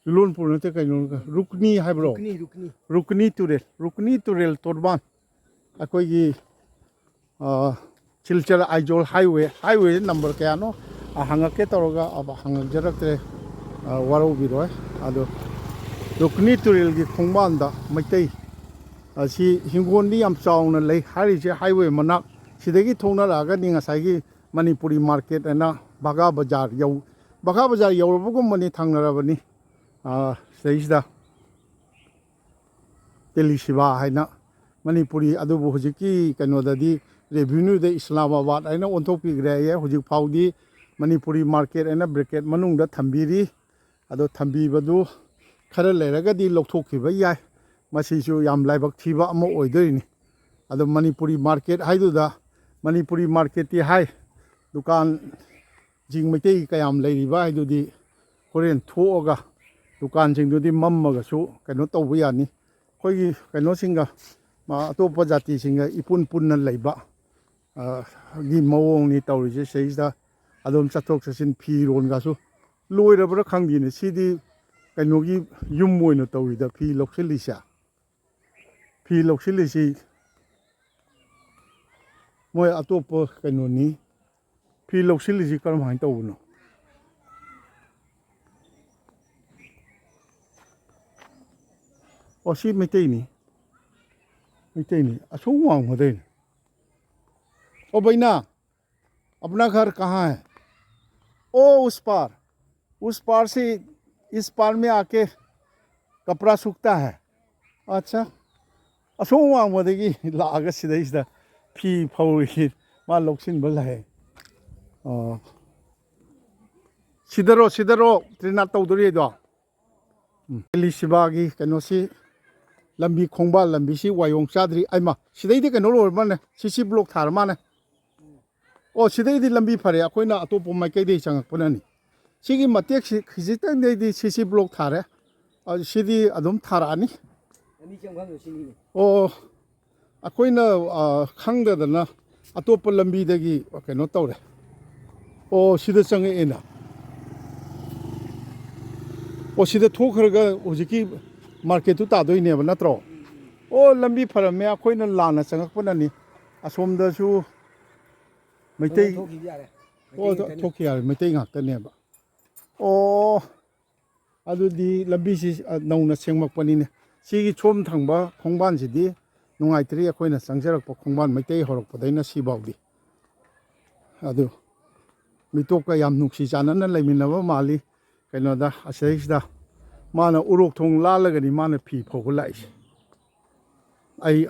ꯆꯨꯂꯣꯟꯄꯨꯔ ꯅꯠꯇꯦ, ꯀꯩꯅꯣ, ꯔꯨꯛꯅꯤ ꯍꯥꯏꯕ꯭ꯔꯣ? ꯔꯨꯛꯅꯤ, ꯔꯨꯛꯅꯤ꯫ ꯔꯨꯛꯅꯤ ꯇꯨꯔꯦꯜ, ꯔꯨꯛꯅꯤ ꯇꯨꯔꯦꯜ ꯇꯣꯔꯕꯥꯟ꯫ ꯑꯩꯈꯣꯏꯒꯤ, ꯑ, Silchar Aizawl highway, highway number ꯀꯌꯥꯅꯣ, ꯑ, ꯍꯪꯉꯛꯀꯦ ꯇꯧꯔꯒ, ꯑ, ꯍꯪꯉꯛꯖꯔꯛꯇ꯭ꯔꯦ꯫ ꯑ, ꯋꯥꯔꯧꯕꯤꯔꯣꯏ꯫ ꯑꯗꯣ ꯔꯨꯛꯅꯤ ꯇꯨꯔꯦꯜꯒꯤ ꯈꯣꯡꯕꯥꯟꯗ ꯃꯩꯇꯩ ꯑꯁꯤ ꯍꯤꯡꯒꯣꯜꯗꯤ ꯌꯥꯝ ꯆꯥꯎꯅ ꯂꯩ꯫ ꯍꯥꯏꯔꯤꯁꯦ ꯍꯥꯏꯋꯦ ꯃꯅꯥꯛ, ꯁꯤꯗꯒꯤ ꯊꯣꯛꯅꯔꯛꯑꯒꯅꯤ ꯉꯁꯥꯏꯒꯤ ꯃꯅꯤꯄꯨꯔꯤ ꯃꯥꯔꯀꯦꯠ ꯍꯥꯏꯅ ꯚꯥꯒꯥ ꯕꯖꯥꯔ ꯌꯧ-, ꯚꯥꯒꯥ ꯕꯖꯥꯔ ꯌꯧꯔꯕꯒꯨꯝꯕꯅꯤ ꯊꯪꯅꯔꯕꯅꯤ꯫ ꯑꯥ, ꯁꯤꯗꯩꯁꯤꯗ ꯇꯦꯂꯤ ꯁꯤꯕꯥ ꯍꯥꯏꯅ ꯃꯅꯤꯄꯨꯔꯤ, ꯑꯗꯨꯕꯨ ꯍꯧꯖꯤꯛꯀꯤ ꯀꯩꯅꯣꯗꯗꯤ ꯔꯦꯚꯤꯅ꯭ꯌꯨꯗ ꯏꯁꯂꯥꯃꯥꯕꯥꯗ ꯍꯥꯏꯅ ꯑꯣꯟꯊꯣꯛꯄꯤꯈ꯭ꯔꯦ ꯍꯥꯏꯌꯦ꯫ ꯍꯧꯖꯤꯛ ꯐꯥꯎꯗꯤ ꯃꯅꯤꯄꯨꯔꯤ ꯃꯥꯔꯀꯦꯠ ꯍꯥꯏꯅ ꯕ꯭ꯔꯦꯀꯦꯠ ꯃꯅꯨꯡꯗ ꯊꯝꯕꯤꯔꯤ꯫ ꯑꯗꯣ ꯊꯝꯕꯤꯕꯗꯨ ꯈꯔ ꯂꯩꯔꯒꯗꯤ ꯂꯧꯊꯣꯛꯈꯤꯕ ꯌꯥꯏ꯫ ꯃꯁꯤꯁꯨ ꯌꯥꯝ ꯂꯥꯏꯕꯛ ꯊꯤꯕ ꯑꯃ ꯑꯣꯏꯗꯣꯏꯅꯤ꯫ ꯑꯗꯣ ꯃꯅꯤꯄꯨꯔꯤ ꯃꯥꯔꯀꯦꯠ ꯍꯥꯏꯗꯨꯗ, ꯃꯅꯤꯄꯨꯔꯤ ꯃꯥꯔꯀꯦꯠꯇꯤ ꯍꯥꯏ, ꯗꯨꯀꯥꯟꯁꯤꯡ ꯃꯩꯇꯩ ꯀꯌꯥꯝ ꯂꯩꯔꯤꯕ ꯍꯥꯏꯗꯨꯗꯤ ꯍꯣꯔꯦꯟ ꯊꯣꯛꯑꯒ ꯗꯨꯀꯥꯟꯁꯤꯡꯗꯨꯗꯤ ꯃꯝꯃꯒꯁꯨ ꯀꯩꯅꯣ ꯇꯧꯕ ꯌꯥꯅꯤ꯫ ꯑꯩꯈꯣꯏꯒꯤ ꯀꯩꯅꯣꯁꯤꯡꯒ, ꯃꯥ, ꯑꯇꯣꯞꯄ ꯖꯥꯇꯤꯁꯤꯡꯒ ꯏꯄꯨꯟ ꯄꯨꯟꯅ ꯂꯩꯕ, ꯑ, ꯒꯤ ꯃꯑꯣꯡꯅꯤ ꯇꯧꯔꯤꯁꯦ꯫ ꯁꯤꯗꯩꯁꯤꯗ ꯑꯗꯨꯝ ꯆꯠꯊꯣꯛ ꯆꯠꯁꯤꯟ, ꯐꯤꯔꯣꯟꯒꯁꯨ ꯂꯣꯏꯔꯕ꯭ꯔꯥ ꯈꯪꯗꯦꯅꯦ꯫ ꯁꯤꯗꯤ ꯀꯩꯅꯣꯒꯤ ꯌꯨꯝ ꯑꯣꯏꯅ ꯇꯧꯔꯤꯗ, ꯐꯤ ꯂꯧꯁꯤꯜꯂꯤꯁꯦ꯫ ꯐꯤ ꯂꯧꯁꯤꯜꯂꯤꯁꯤ ꯃꯣꯏ ꯑꯇꯣꯞꯄ ꯀꯩꯅꯣꯅꯤ꯫ ꯐꯤ ꯂꯧꯁꯤꯜꯂꯤꯁꯤ ꯀꯔꯝꯍꯥꯏꯅ ꯇꯧꯕꯅꯣ? ꯑꯣ, ꯁꯤ ꯃꯩꯇꯩꯅꯤ꯫ ꯃꯩꯇꯩꯅꯤ꯫ ꯑꯁꯣꯝ ꯋꯥꯡꯃꯗꯩꯅꯤ꯫ ओ भैया, अपना घर कहाँ है? ओ, उस पार। उस पार से इस पार में आके कपड़ा सूखता है। अच्छा। ꯑꯁꯣꯝ ꯋꯥꯡꯃꯗꯒꯤ ꯂꯥꯛꯑꯒ ꯁꯤꯗꯩꯁꯤꯗ ꯐꯤ ꯐꯧꯔꯤ꯫ ꯃꯥ ꯂꯧꯁꯤꯟꯕ ꯂꯥꯛꯑꯦ꯫ ꯑꯣ꯫ ꯁꯤꯗꯔꯣ, ꯁꯤꯗꯔꯣ ꯇ꯭ꯔꯤꯅꯥꯠ ꯇꯧꯗꯣꯔꯤꯗꯣ? ꯎꯝ꯫ ꯑꯦꯂꯤꯁꯤꯕꯥꯒꯤ ꯀꯩꯅꯣꯁꯤ, ꯂꯝꯕꯤ, ꯈꯣꯡꯕꯥꯜ ꯂꯝꯕꯤꯁꯤ ꯋꯥꯌꯣꯡ ꯆꯥꯗ꯭ꯔꯤ꯫ ꯑꯩꯃ, ꯁꯤꯗꯩꯗꯤ ꯀꯩꯅꯣ ꯂꯣꯏꯔ ꯃꯥꯅꯦ, ꯁꯤ ꯁꯤ ꯕ꯭ꯂꯣꯛ ꯊꯥꯔ ꯃꯥꯅꯦ꯫ ꯑꯣ, ꯁꯤꯗꯩꯗꯤ ꯂꯝꯕꯤ ꯐꯔꯦ, ꯑꯩꯈꯣꯏꯅ ꯑꯇꯣꯞꯄ ꯃꯥꯏꯀꯩꯗꯩ ꯆꯪꯉꯛꯄꯅꯅꯤ꯫ ꯁꯤꯒꯤ ꯃꯇꯦꯛꯁꯤ ꯈꯤꯖꯤꯛꯇꯪꯗꯩꯗꯤ ꯁꯤ ꯁꯤ ꯕ꯭ꯂꯣꯛ ꯊꯥꯔꯦ꯫ ꯑ, ꯁꯤꯗꯤ ꯑꯗꯨꯝ ꯊꯥꯔꯛꯑꯅꯤ꯫ ꯑꯅꯤ ꯆꯪꯐꯝꯗꯣ ꯁꯤꯅꯤꯅꯦ꯫ ꯑꯣ, ꯑꯩꯈꯣꯏꯅ, ꯑ, ꯈꯪꯗꯗꯅ ꯑꯇꯣꯞꯄ ꯂꯝꯕꯤꯗꯒꯤ ꯀꯩꯅꯣ ꯇꯧꯔꯦ꯫ ꯑꯣ, ꯁꯤꯗ ꯆꯪꯉꯛꯑꯦꯅ꯫ ꯑꯣ, ꯁꯤꯗ ꯊꯣꯛꯈ꯭ꯔꯒ ꯍꯧꯖꯤꯛꯀꯤ ꯃꯥꯔꯀꯦꯠꯇꯨ ꯇꯥꯗꯣꯏꯅꯦꯕ, ꯅꯠꯇ꯭ꯔꯣ? ꯑꯣ, ꯂꯝꯕꯤ ꯐꯔꯝꯃꯦ, ꯑꯩꯈꯣꯏꯅ ꯂꯥꯟꯅ ꯆꯪꯉꯛꯄꯅꯅꯤ꯫ ꯑꯁꯣꯝꯗꯁꯨ ꯃꯩꯇꯩ, ꯊꯣꯛꯈꯤꯕ ꯌꯥꯔꯦ꯫ ꯑꯣ, ꯃꯩꯇꯩ ꯉꯥꯛꯇꯅꯤ꯫ ꯊꯣꯛꯈꯤ ꯌꯥꯔꯦ, ꯃꯩꯇꯩ ꯉꯥꯛꯇꯅꯦꯕ꯫ ꯑꯣ, ꯑꯗꯨꯗꯤ ꯂꯝꯕꯤꯁꯤ, ꯑ, ꯅꯧꯅ ꯁꯦꯝꯃꯛꯄꯅꯤꯅꯦ꯫ ꯁꯤꯒꯤ ꯁꯣꯝ ꯊꯪꯕ ꯈꯣꯡꯕꯥꯟꯁꯤꯗꯤ ꯅꯨꯡꯉꯥꯏꯇ꯭ꯔꯤ, ꯑꯩꯈꯣꯏꯅ ꯆꯪꯖꯔꯛꯄ ꯈꯣꯡꯕꯥꯟ ꯃꯩꯇꯩ ꯍꯧꯔꯛꯄꯗꯩꯅ ꯁꯤꯐꯥꯎꯗꯤ꯫ ꯑꯗꯨ ꯃꯤꯇꯣꯞꯀ ꯌꯥꯝ ꯅꯨꯡꯁꯤ ꯆꯥꯟꯅꯅ ꯂꯩꯃꯤꯟꯅꯕ ꯃꯥꯜꯂꯤ꯫ ꯀꯩꯅꯣꯗ, ꯑꯁꯤꯗꯩꯁꯤꯗ ꯃꯥꯅ ꯎꯔꯣꯛ ꯊꯣꯡ ꯂꯥꯜꯂꯒꯅꯤ ꯃꯥꯅ ꯐꯤ ꯐꯧꯕ ꯂꯥꯛꯏꯁꯦ꯫ ꯑꯩ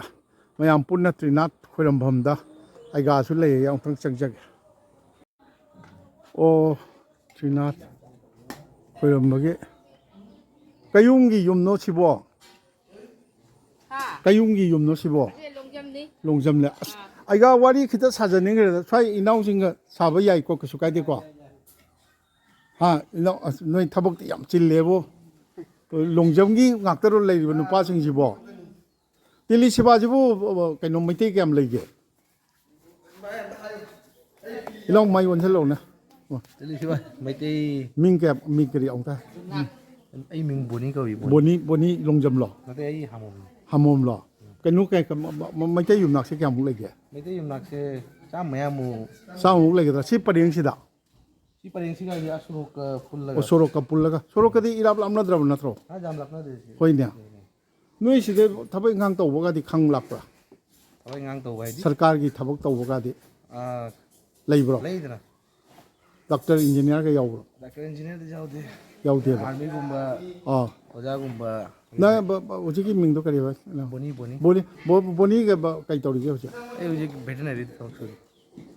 ꯃꯌꯥꯝ ꯄꯨꯟꯅ ꯇ꯭ꯔꯤꯅꯥꯠ ꯈꯣꯏꯔꯝꯐꯝꯗ ꯑꯩꯒꯥꯁꯨ ꯂꯩꯌꯦ, ꯑꯃꯨꯛꯇꯪ ꯆꯪꯖꯒꯦ꯫ ꯑꯣ, ꯇ꯭ꯔꯤꯅꯥꯠ ꯈꯣꯏꯔꯝꯕꯒꯤ ꯀꯌꯨꯝꯒꯤ ꯌꯨꯝꯅꯣ ꯁꯤꯕꯣ? ꯍꯥ? ꯀꯌꯨꯝꯒꯤ ꯌꯨꯝꯅꯣ ꯁꯤꯕꯣ? ꯑꯁꯤ ꯂꯣꯡꯖꯝꯅꯤ꯫ ꯂꯣꯡꯖꯝꯂꯦ꯫ ꯑꯁ, ꯑꯥ꯫ ꯑꯩꯒ ꯋꯥꯔꯤ ꯈꯤꯇ ꯁꯥꯖꯅꯤꯡꯈ꯭ꯔꯦꯗ꯫ ꯁ꯭ꯋꯥꯏ ꯏꯅꯥꯎꯁꯤꯡꯒ ꯁꯥꯕ ꯌꯥꯏꯀꯣ, ꯀꯩꯁꯨ ꯀꯥꯏꯗꯦꯀꯣ? ꯍꯥ, ꯏꯅꯥꯎ, ꯑꯁ, ꯅꯣꯏ ꯊꯕꯛꯇꯤ ꯌꯥꯝ ꯆꯤꯜꯂꯦꯕꯣ꯫ ꯂꯣꯡꯖꯝꯒꯤ ꯉꯥꯛꯇꯔꯣ ꯂꯩꯔꯤꯕ ꯅꯨꯄꯥꯁꯤꯡꯁꯤꯕꯣ? ꯇꯦꯂꯤ ꯁꯦꯕꯥꯁꯤꯕꯨ, ꯑ, ꯀꯩꯅꯣ, ꯃꯩꯇꯩ ꯀꯌꯥꯝ ꯂꯩꯒꯦ? ꯏꯅꯥꯎ ꯃꯥꯏ ꯑꯣꯟꯁꯤꯜꯂꯛꯎꯅꯦ꯫ ꯑꯣ꯫ ꯇꯦꯂꯤ ꯁꯦꯕꯥ, ꯃꯩꯇꯩ꯫ ꯃꯤꯡ ꯀꯌꯥ, ꯃꯤꯡ ꯀꯔꯤ ꯑꯃꯨꯛꯇ? ꯑꯩ ꯃꯤꯡ ꯕꯣꯅꯤ ꯀꯧꯏ, ꯕꯣꯅꯤ꯫ ꯕꯣꯅꯤ, ꯕꯣꯅꯤ ꯂꯣꯡꯖꯝꯂꯣ? ꯅꯠꯇꯦ, ꯑꯩ ꯍꯥꯃꯣꯝꯅꯤ꯫ ꯍꯥꯃꯣꯝꯂꯣ? ꯀꯩꯅꯣ, ꯀꯩ-, ꯀ-, ꯃ-, ꯃ-, ꯃꯩꯇꯩ ꯌꯨꯝꯅꯥꯛꯁꯦ ꯀꯌꯥꯃꯨꯛ ꯂꯩꯒꯦ? ꯃꯩꯇꯩ ꯌꯨꯝꯅꯥꯛꯁꯦ ꯆꯥꯝꯃ ꯃꯌꯥꯃꯨꯛ꯫ ꯆꯥꯝꯃꯃꯨꯛ ꯂꯩꯒꯗ꯭ꯔꯥ? ꯁꯤ ꯄꯔꯦꯡꯁꯤꯗ? ꯁꯤ ꯄꯔꯦꯡꯁꯤꯒ ꯍꯥꯏꯗꯤ ꯑꯥ ꯁꯣꯔꯣꯛꯀ ꯄꯨꯜꯂꯒ꯫ ꯑꯣ, ꯁꯣꯔꯣꯛꯀ ꯄꯨꯜꯂꯒ꯫ ꯁꯣꯔꯣꯛꯀꯗꯤ ꯏꯔꯥꯞ ꯂꯥꯞꯅꯗ꯭ꯔꯕ ꯅꯠꯇ꯭ꯔꯣ? ꯑꯥ, ꯌꯥꯝ ꯂꯥꯞꯅꯗꯦ ꯁꯤ꯫ ꯍꯣꯏꯅꯦ꯫ ꯎꯝ꯫ ꯅꯣꯏ ꯁꯤꯗ ꯊꯕꯛ ꯏꯪꯈꯥꯡ ꯇꯧꯕꯒꯗꯤ ꯈꯪ ꯂꯥꯛꯄ꯭ꯔꯥ? ꯊꯕꯛ ꯏꯪꯈꯥꯡ ꯇꯧꯕ ꯍꯥꯏꯗꯤ? ꯁꯔꯀꯥꯔꯒꯤ ꯊꯕꯛ ꯇꯧꯕꯒꯗꯤ ꯑꯥ, ꯂꯩꯕ꯭ꯔꯣ? ꯂꯩꯗꯅ꯫ ꯗꯥꯛꯇꯔ, ꯏꯟꯖꯤꯅꯤꯌꯥꯔꯒ ꯌꯥꯎꯕ꯭ꯔꯣ? ꯗꯥꯛꯇꯔ, ꯏꯟꯖꯤꯅꯤꯌꯥꯔꯗꯤ ꯌꯥꯎꯗꯦ꯫ ꯌꯥꯎꯗꯦꯕ? ꯑꯥꯔꯃꯤꯒꯨꯝꯕ, ꯑꯥ꯫ ꯑꯣꯖꯥꯒꯨꯝꯕ꯫ ꯅꯪ ꯕ-, ꯕ-, ꯍꯧꯖꯤꯛꯀꯤ ꯃꯤꯡꯗꯣ ꯀꯔꯤꯕ? ꯕꯣꯅꯤ, ꯕꯣꯅꯤ꯫ ꯕꯣꯅꯤ, ꯕꯣ-, ꯕꯣꯅꯤꯒ ꯕ-, ꯀꯩ ꯇꯧꯔꯤꯒꯦ ꯍꯧꯖꯤꯛ? ꯑꯩ ꯍꯧꯖꯤꯛ ꯚꯦꯇꯤꯅꯔꯤꯗ ꯊꯕꯛ ꯁꯨꯔꯤ꯫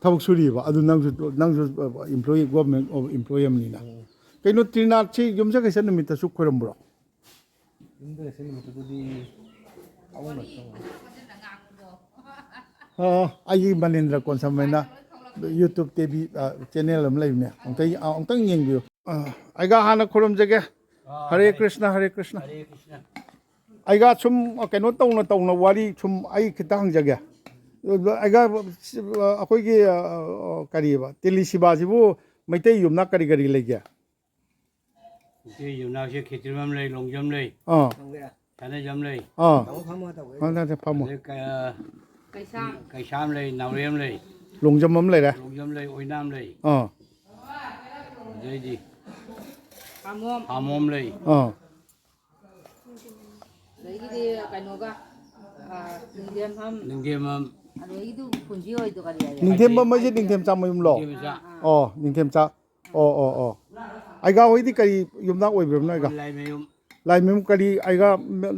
ꯊꯕꯛ ꯁꯨꯔꯤꯕ? ꯑꯗꯨ ꯅꯪꯁꯨ, ꯅꯪꯁꯨ employee, government of employee ꯑꯃꯅꯤꯅ꯫ ꯎꯝ꯫ ꯀꯩꯅꯣ, ꯇ꯭ꯔꯤꯅꯥꯊꯁꯤ ꯌꯨꯝꯁꯀꯩꯁ ꯅꯨꯃꯤꯠꯇꯁꯨ ꯈꯣꯏꯔꯝꯕ꯭ꯔꯣ? ꯌꯨꯝꯁꯀꯩꯁ ꯅꯨꯃꯤꯠꯇꯨꯗꯗꯤ ꯑꯍꯨꯝꯂꯛ ꯇꯧꯔꯦ꯫ ꯑꯣ, ꯑꯩꯒꯤ ꯃꯅꯤꯟꯗ꯭ꯔ ꯀꯣꯟꯁꯝ ꯍꯥꯏꯅ YouTube ꯇꯤ ꯚꯤ, ꯑ, ꯆꯦꯅꯦꯜ ꯑꯃ ꯂꯩꯕꯅꯦ꯫ ꯑꯃꯨꯛꯇꯪ, ꯑ, ꯑꯃꯨꯛꯇꯪ ꯌꯦꯡꯕꯤꯌꯨ꯫ ꯑ, ꯑꯩꯒ ꯍꯥꯟꯅ ꯈꯨꯔꯨꯝꯖꯒꯦ꯫ ꯑꯥ, ꯍꯔꯦ ꯍꯔꯦ꯫ ꯀ꯭ꯔꯤꯁꯅ, ꯍꯔꯦ ꯀ꯭ꯔꯤꯁꯅ꯫ ꯍꯔꯦ ꯀ꯭ꯔꯤꯁꯅ꯫ ꯑꯩꯒ ꯁꯨꯝ ꯀꯩꯅꯣ ꯇꯧꯅ ꯇꯧꯅ ꯋꯥꯔꯤ ꯁꯨꯝ ꯑꯩ ꯈꯤꯇ ꯍꯪꯖꯒꯦ꯫ ꯑꯩꯒ, ꯑꯩꯈꯣꯏꯒꯤ, ꯑ, ꯀꯔꯤꯕ, ꯇꯦꯂꯤ ꯁꯦꯕꯥꯁꯤꯕꯨ ꯃꯩꯇꯩ ꯌꯨꯝꯅꯥꯛ ꯀꯔꯤ ꯀꯔꯤ ꯂꯩꯒꯦ? ꯃꯩꯇꯩ ꯌꯨꯝꯅꯥꯛꯁꯦ ꯈꯦꯇ꯭ꯔꯤꯃꯌꯨꯝ ꯂꯩ, ꯂꯣꯡꯖꯝ ꯂꯩ, ꯑꯥ꯫ ꯁꯅꯥꯖꯝ ꯂꯩ꯫ ꯑꯥ꯫ ꯐꯝꯃꯣ, ꯐꯝꯃꯣ, ꯇꯧꯋꯦ꯫ ꯐꯝꯃꯣ, ꯐꯝꯃꯣ꯫ ꯑꯗꯩ ꯀ-, ꯀꯩꯁꯥꯝ꯫ ꯀꯩꯁꯥꯝ ꯂꯩ, ꯅꯥꯎꯔꯦꯝ ꯂꯩ꯫ ꯂꯣꯡꯖꯝ ꯑꯃ ꯂꯩꯔꯦ꯫ ꯂꯣꯡꯖꯝ ꯂꯩ, ꯑꯣꯏꯅꯥꯝ ꯂꯩ꯫ ꯑꯥ꯫ ꯑꯗꯩꯗꯤ ꯄꯥꯃꯣꯝ꯫ ꯄꯥꯃꯣꯝ ꯂꯩ꯫ ꯑꯥ꯫ ꯑꯗꯒꯤꯗꯤ ꯀꯩꯅꯣꯒ, ꯑ, ꯅꯤꯡꯊꯦꯝꯐꯝ꯫ ꯅꯤꯡꯊꯦꯝꯐꯝ꯫ ꯑꯗꯒꯤꯗꯨ ꯄꯨꯟꯁꯤ ꯍꯣꯏꯗꯣ ꯀꯔꯤ ꯍꯥꯏꯌꯦ? ꯅꯤꯡꯊꯦꯝꯐꯝ ꯍꯥꯏꯁꯦ ꯅꯤꯡꯊꯦꯝꯆꯥ ꯃꯌꯨꯝꯂꯣ? ꯅꯤꯡꯊꯦꯝꯆꯥ꯫ ꯑꯥ, ꯑꯥ꯫ ꯑꯣ, ꯅꯤꯡꯊꯦꯝꯆꯥ꯫ ꯑꯣ, ꯑꯣ, ꯑꯣ꯫ ꯑꯩꯒꯥ ꯍꯣꯏꯗꯤ ꯀꯔꯤ ꯌꯨꯝꯅꯥꯛ ꯑꯣꯏꯕꯤꯔꯕꯅꯣ, ꯑꯩꯒꯥ? ꯑꯩꯈꯣꯏ ꯂꯥꯏꯃꯌꯨꯝ꯫ ꯂꯥꯏꯃꯌꯨꯝ ꯀꯔꯤ, ꯑꯩꯒꯥ,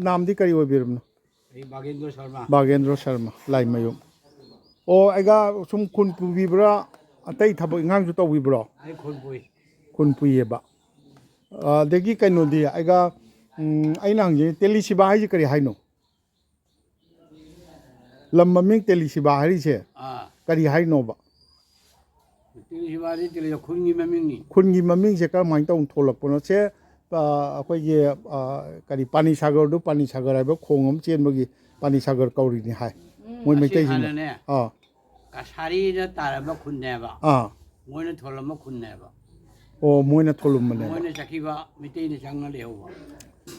ꯅꯥꯝꯗꯤ ꯀꯔꯤ ꯑꯣꯏꯕꯤꯔꯕꯅꯣ? ꯑꯩ ꯕꯥꯒꯦꯟꯗ꯭ꯔꯣ ꯁꯔꯃ꯫ ꯕꯥꯒꯦꯟꯗ꯭ꯔꯣ ꯁꯔꯃ, ꯂꯥꯏꯃꯌꯨꯝ꯫ ꯑꯣ, ꯑꯩꯒꯥ ꯁꯨꯝ ꯈꯨꯟ ꯄꯨꯕꯤꯕ꯭ꯔꯥ, ꯑꯇꯩ ꯊꯕꯛ ꯏꯪꯈꯥꯡꯁꯨ ꯇꯧꯕꯤꯕ꯭ꯔꯣ? ꯑꯩ ꯈꯨꯟ ꯄꯨꯏ꯫ ꯈꯨꯟ ꯄꯨꯏꯌꯦꯕ꯫ ꯑꯗꯒꯤ ꯀꯩꯅꯣꯗꯤ, ꯑꯩꯒꯥ, ꯎꯝ, ꯑꯩꯅ ꯍꯪꯖꯩ, ꯇꯦꯂꯤ ꯁꯤꯕꯥ ꯍꯥꯏꯁꯦ ꯀꯔꯤ ꯍꯥꯏꯅꯣ? ꯂꯝ ꯃꯃꯤꯡ ꯇꯦꯂꯤ ꯁꯤꯕꯥ ꯍꯥꯏꯔꯤꯁꯦ ꯑꯥ꯫ ꯀꯔꯤ ꯍꯥꯏꯅꯣꯕ? ꯇꯦꯂꯤ ꯁꯤꯕꯥꯗꯤ ꯇꯦꯂꯤ ꯈꯨꯟꯒꯤ ꯃꯃꯤꯡꯅꯤ꯫ ꯈꯨꯟꯒꯤ ꯃꯃꯤꯡꯁꯦ ꯀꯔꯝꯍꯥꯏꯅ ꯇꯧꯅ ꯊꯣꯛꯂꯛꯄꯅꯣ? ꯁꯦ, ꯑ, ꯑꯩꯈꯣꯏꯒꯤ, ꯑ, ꯀꯔꯤ, ꯄꯥꯅꯤ ꯁꯥꯒꯔꯗꯨ, ꯄꯥꯅꯤ ꯁꯥꯒꯔ ꯍꯥꯏꯕ ꯈꯣꯡ ꯑꯃ ꯆꯦꯟꯕꯒꯤ ꯄꯥꯅꯤ ꯁꯥꯒꯔ ꯀꯧꯔꯤꯅꯤ ꯍꯥꯏ꯫ ꯎꯝ꯫ ꯃꯣꯏ ꯑꯁꯤ ꯃꯩꯇꯩꯁꯤꯡꯅ꯫ ꯍꯥꯟꯅꯅꯦ, ꯑꯥ꯫ ꯀꯁꯥꯔꯤꯅ ꯇꯥꯔꯝꯕ ꯈꯨꯟꯅꯦꯕ꯫ ꯑꯥ꯫ ꯃꯣꯏꯅ ꯊꯣꯜꯂꯝꯕ ꯈꯨꯟꯅꯦꯕ꯫ ꯑꯣ, ꯃꯣꯏꯅ ꯊꯣꯜꯂꯝꯕꯅꯦꯕ꯫ ꯃꯣꯏꯅ ꯆꯠꯈꯤꯕ, ꯃꯩꯇꯩꯅ ꯆꯪꯉ ꯂꯩꯍꯧꯕ꯫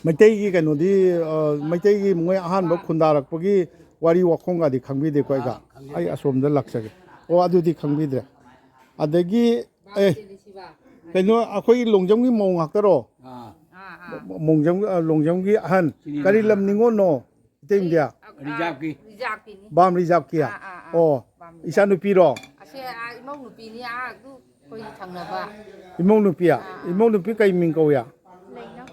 ꯃꯩꯇꯩꯒꯤ ꯀꯩꯅꯣꯗꯤ, ꯑ, ꯃꯩꯇꯩꯒꯤ ꯃꯣꯏ ꯑꯍꯥꯟꯕ ꯈꯨꯟꯗꯥꯔꯛꯄꯒꯤ ꯋꯥꯔꯤ ꯋꯥꯈꯣꯡꯒꯗꯤ ꯈꯪꯕꯤꯗꯦꯀꯣ ꯑꯩꯒ? ꯑꯥ, ꯈꯪꯖꯗꯦ꯫ ꯑꯩ ꯑꯁꯣꯝꯗ ꯂꯥꯛꯆꯒꯦ꯫ ꯑꯣ, ꯑꯗꯨꯗꯤ ꯈꯪꯕꯤꯗ꯭ꯔꯦ꯫ ꯑꯗꯒꯤ, ꯑꯦ, ꯀꯩꯅꯣ, ꯑꯩꯈꯣꯏꯒꯤ ꯂꯣꯡꯖꯝꯒꯤ ꯃꯧ ꯉꯥꯛꯇꯔꯣ? ꯑꯥ꯫ ꯃꯣꯡꯖꯝ, ꯑ, ꯂꯣꯡꯖꯝꯒꯤ ꯑꯍꯟ꯫ ꯁꯤꯅꯤ ꯀꯔꯤ ꯂꯝ ꯅꯤꯉꯣꯜꯅꯣ? ꯏꯇꯩ ꯏꯟꯗꯤꯌꯥ? ꯑ, ꯔꯤꯖꯥꯕꯀꯤ꯫ ꯔꯤꯖꯥꯕꯀꯤꯅꯤ꯫ ꯕꯥꯝ ꯔꯤꯖꯥꯕꯀꯤ? ꯑꯥ, ꯑꯥ, ꯑꯥ꯫ ꯑꯣ, ꯕꯥꯝ ꯔꯤꯖꯥꯕ꯫ ꯏꯆꯥꯅꯨꯄꯤꯔꯣ? ꯑꯁꯦ, ꯑꯥ, ꯏꯃꯧ ꯅꯨꯄꯤꯅꯤ, ꯑꯥ, ꯑꯗꯨ ꯑꯩꯈꯣꯏꯒꯤ ꯊꯪꯅꯕ꯫ ꯏꯃꯧ ꯅꯨꯄꯤ? ꯑꯥ, ꯑꯥ꯫ ꯏꯃꯧ ꯅꯨꯄꯤ ꯀꯩ ꯃꯤꯡ ꯀꯧꯏ? ꯂꯩꯅꯥ꯫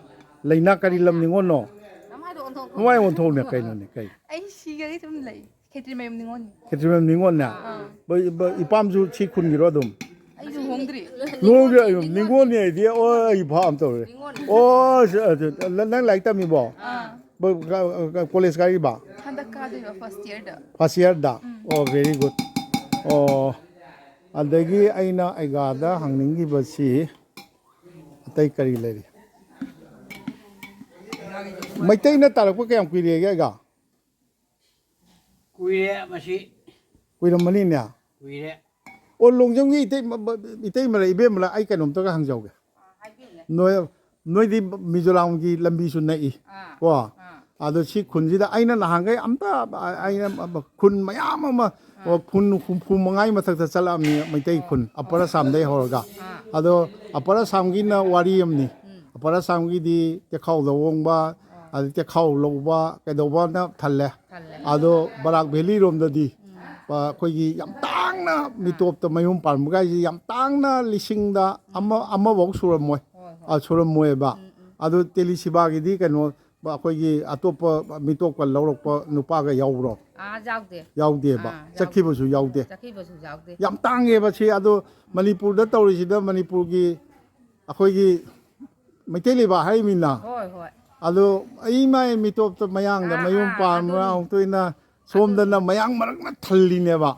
ꯂꯩꯅꯥ ꯀꯔꯤ ꯂꯝ ꯅꯤꯉꯣꯜꯅꯣ? ꯅꯃꯥꯏꯗꯣ ꯑꯣꯟꯊꯣꯛ-, ꯃꯃꯥꯏ ꯑꯣꯟꯊꯣꯛꯅꯦ ꯀꯩꯅꯣꯅꯦ, ꯀꯩ? ꯑꯩ ꯁꯤꯒꯗꯤ ꯁꯨꯝ ꯂꯩ꯫ ꯈꯦꯇ꯭ꯔꯤꯃꯌꯨꯝ ꯅꯤꯉꯣꯜꯅꯤ꯫ ꯈꯦꯇ꯭ꯔꯤꯃꯌꯨꯝ ꯅꯤꯉꯣꯜꯅꯦ? ꯑꯥ꯫ ꯕ-, ꯕ-, ꯏꯄꯥꯝꯁꯨ ꯁꯤ ꯈꯨꯟꯒꯤꯔꯣ ꯑꯗꯨꯝ? ꯑꯩ ꯂꯨꯍꯣꯡꯗ꯭ꯔꯤ꯫ ꯂꯨꯍꯣꯡꯗ꯭ꯔꯤ, ꯑꯩ ꯅꯤꯉꯣꯜꯅꯤ ꯑꯩꯗꯤ꯫ ꯑꯣ, ꯑꯩ ꯚꯥꯞ ꯑꯃ ꯇꯧꯔꯦ꯫ ꯅꯤꯉꯣꯜꯅꯤ꯫ ꯑꯣ, ꯁ-, ꯑ, ꯅ-, ꯅꯪ ꯂꯥꯏꯔꯤꯛ ꯇꯝꯃꯤꯕꯣ? ꯑꯥ꯫ ꯕ-, ꯀ-, ꯀ-, ꯀꯣꯂꯦꯖ ꯀꯥꯔꯤꯕ? ꯍꯟꯗꯛ ꯀꯥꯗꯣꯏꯕ, ꯐꯥꯔꯁ ꯏꯌꯔꯗ꯫ ꯐꯥꯔꯁ ꯏꯌꯔꯗ? ꯎꯝ꯫ ꯑꯣ, very good꯫ ꯑꯣ, ꯑꯗꯒꯤ ꯑꯩꯅ ꯑꯩꯒꯥꯗ ꯍꯪꯅꯤꯡꯉꯤꯕꯁꯤ ꯑꯇꯩ ꯀꯔꯤ ꯂꯩꯔꯤ? ꯃꯩꯇꯩꯅ ꯇꯥꯔꯛꯄ ꯀꯌꯥꯝ ꯀꯨꯏꯔꯦꯒꯦ ꯑꯩꯒꯥ? ꯀꯨꯏꯔꯦ ꯃꯁꯤ꯫ ꯀꯨꯏꯔꯝꯃꯅꯤꯅꯦ꯫ ꯀꯨꯏꯔꯦ꯫ ꯑꯣ, ꯂꯣꯡꯖꯝꯒꯤ ꯏꯇꯩ-, ꯃ-, ꯃ-, ꯏꯇꯩꯃꯔ, ꯏꯕꯦꯝꯃꯔ, ꯑꯩ ꯀꯩꯅꯣꯝꯇꯒ ꯍꯪꯖꯍꯧꯒꯦ꯫ ꯑꯥ, ꯍꯥꯏꯕꯤꯌꯨꯅꯦ꯫ ꯅꯣꯏ, ꯅꯣꯏꯗꯤ ꯃꯤꯖꯣꯔꯥꯝꯒꯤ ꯂꯝꯕꯤꯁꯨ ꯅꯛꯏ, ꯑꯥ, ꯀꯣ? ꯑꯥ꯫ ꯑꯗꯣ ꯁꯤ ꯈꯨꯟꯁꯤꯗ ꯑꯩꯅ ꯅꯍꯥꯟꯈꯩ ꯑꯝꯇ, ꯑ-, ꯑꯩꯅ ꯈꯨꯟ ꯃꯌꯥꯝ ꯑꯃ, ꯑꯥ, ꯑꯣ, ꯈꯨꯟ ꯍꯨꯝꯐꯨ ꯃꯉꯥꯒꯤ ꯃꯊꯛꯇ ꯆꯠꯂꯛꯑꯕꯅꯤ, ꯃꯩꯇꯩ ꯈꯨꯟ, ꯑꯣ, ꯑꯄꯔ ꯑꯁꯥꯝꯗꯩ ꯍꯧꯔꯒ꯫ ꯑꯥ꯫ ꯑꯗꯣ ꯑꯄꯔ ꯑꯁꯥꯝꯒꯤꯅ ꯋꯥꯔꯤ ꯑꯃꯅꯤ꯫ ꯎꯝ꯫ ꯑꯄꯔ ꯑꯁꯥꯝꯒꯤꯗꯤ ꯇꯦꯈꯥꯎꯗ ꯑꯣꯡꯕ, ꯑꯥ, ꯑꯗꯩ ꯇꯦꯈꯥꯎ ꯂꯧꯕ, ꯀꯩꯗꯧꯕꯅ ꯊꯜꯂꯦ꯫ ꯊꯜꯂꯦ꯫ ꯑꯗꯣ ꯕꯔꯥꯛ ꯚꯦꯂꯤ ꯔꯣꯝꯗꯗꯤ, ꯎꯝ, ꯑ, ꯑꯩꯈꯣꯏꯒꯤ ꯌꯥꯝ ꯇꯥꯡꯅ, ꯑꯥ, ꯃꯤꯇꯣꯞꯇ ꯃꯌꯨꯝ ꯄꯥꯟꯕꯒꯥꯏꯁꯦ ꯌꯥꯝ ꯇꯥꯡꯅ ꯂꯤꯁꯤꯡꯗ ꯑꯃ, ꯑꯃꯐꯧ ꯁꯨꯔꯝꯃꯣꯏ꯫ ꯍꯣꯏ, ꯍꯣꯏ꯫ ꯑ, ꯁꯨꯔꯝꯃꯣꯏꯕ꯫ ꯎꯝ, ꯎꯝ꯫ ꯑꯗꯨ ꯇꯦꯂꯤ ꯁꯤꯕꯥꯒꯤꯗꯤ ꯀꯩꯅꯣ, ꯑꯩꯈꯣꯏꯒꯤ ꯑꯇꯣꯞꯄ ꯃꯤꯇꯣꯞꯀ ꯂꯧꯔꯛꯄ ꯅꯨꯄꯥꯒ ꯌꯥꯎꯕ꯭ꯔꯣ? ꯑꯥ, ꯌꯥꯎꯗꯦ꯫ ꯌꯥꯎꯗꯦꯕ꯫ ꯑꯥ, ꯌꯥꯎꯗꯦ꯫ ꯆꯠꯈꯤꯕꯁꯨ ꯌꯥꯎꯗꯦ꯫ ꯆꯠꯈꯤꯕꯁꯨ ꯌꯥꯎꯗꯦ꯫ ꯌꯥꯝ ꯇꯥꯡꯉꯦꯕ ꯁꯤ꯫ ꯑꯗꯣ ꯃꯅꯤꯄꯨꯔꯗ ꯇꯧꯔꯤꯁꯤꯗ ꯃꯅꯤꯄꯨꯔꯒꯤ ꯑꯩꯈꯣꯏꯒꯤ ꯃꯩꯇꯩ ꯂꯩꯕꯥꯛ ꯍꯥꯏꯔꯤꯃꯤꯅ꯫ ꯍꯣꯏ, ꯍꯣꯏ꯫ ꯑꯗꯣ ꯑꯩ ꯃꯥꯏ ꯃꯤꯇꯣꯞꯇ ꯃꯌꯥꯡꯗ ꯑꯥ, ꯃꯌꯨꯝ ꯑꯥ, ꯄꯥꯟꯕ꯭ꯔꯥ ꯑꯗꯨꯅꯤ꯫ ꯑꯃꯨꯛꯇꯣꯏꯅ ꯁꯣꯝꯗꯅ ꯑꯗꯨꯅꯤ꯫ ꯃꯌꯥꯡ ꯃꯔꯛꯅ ꯊꯜꯂꯤꯅꯦꯕ꯫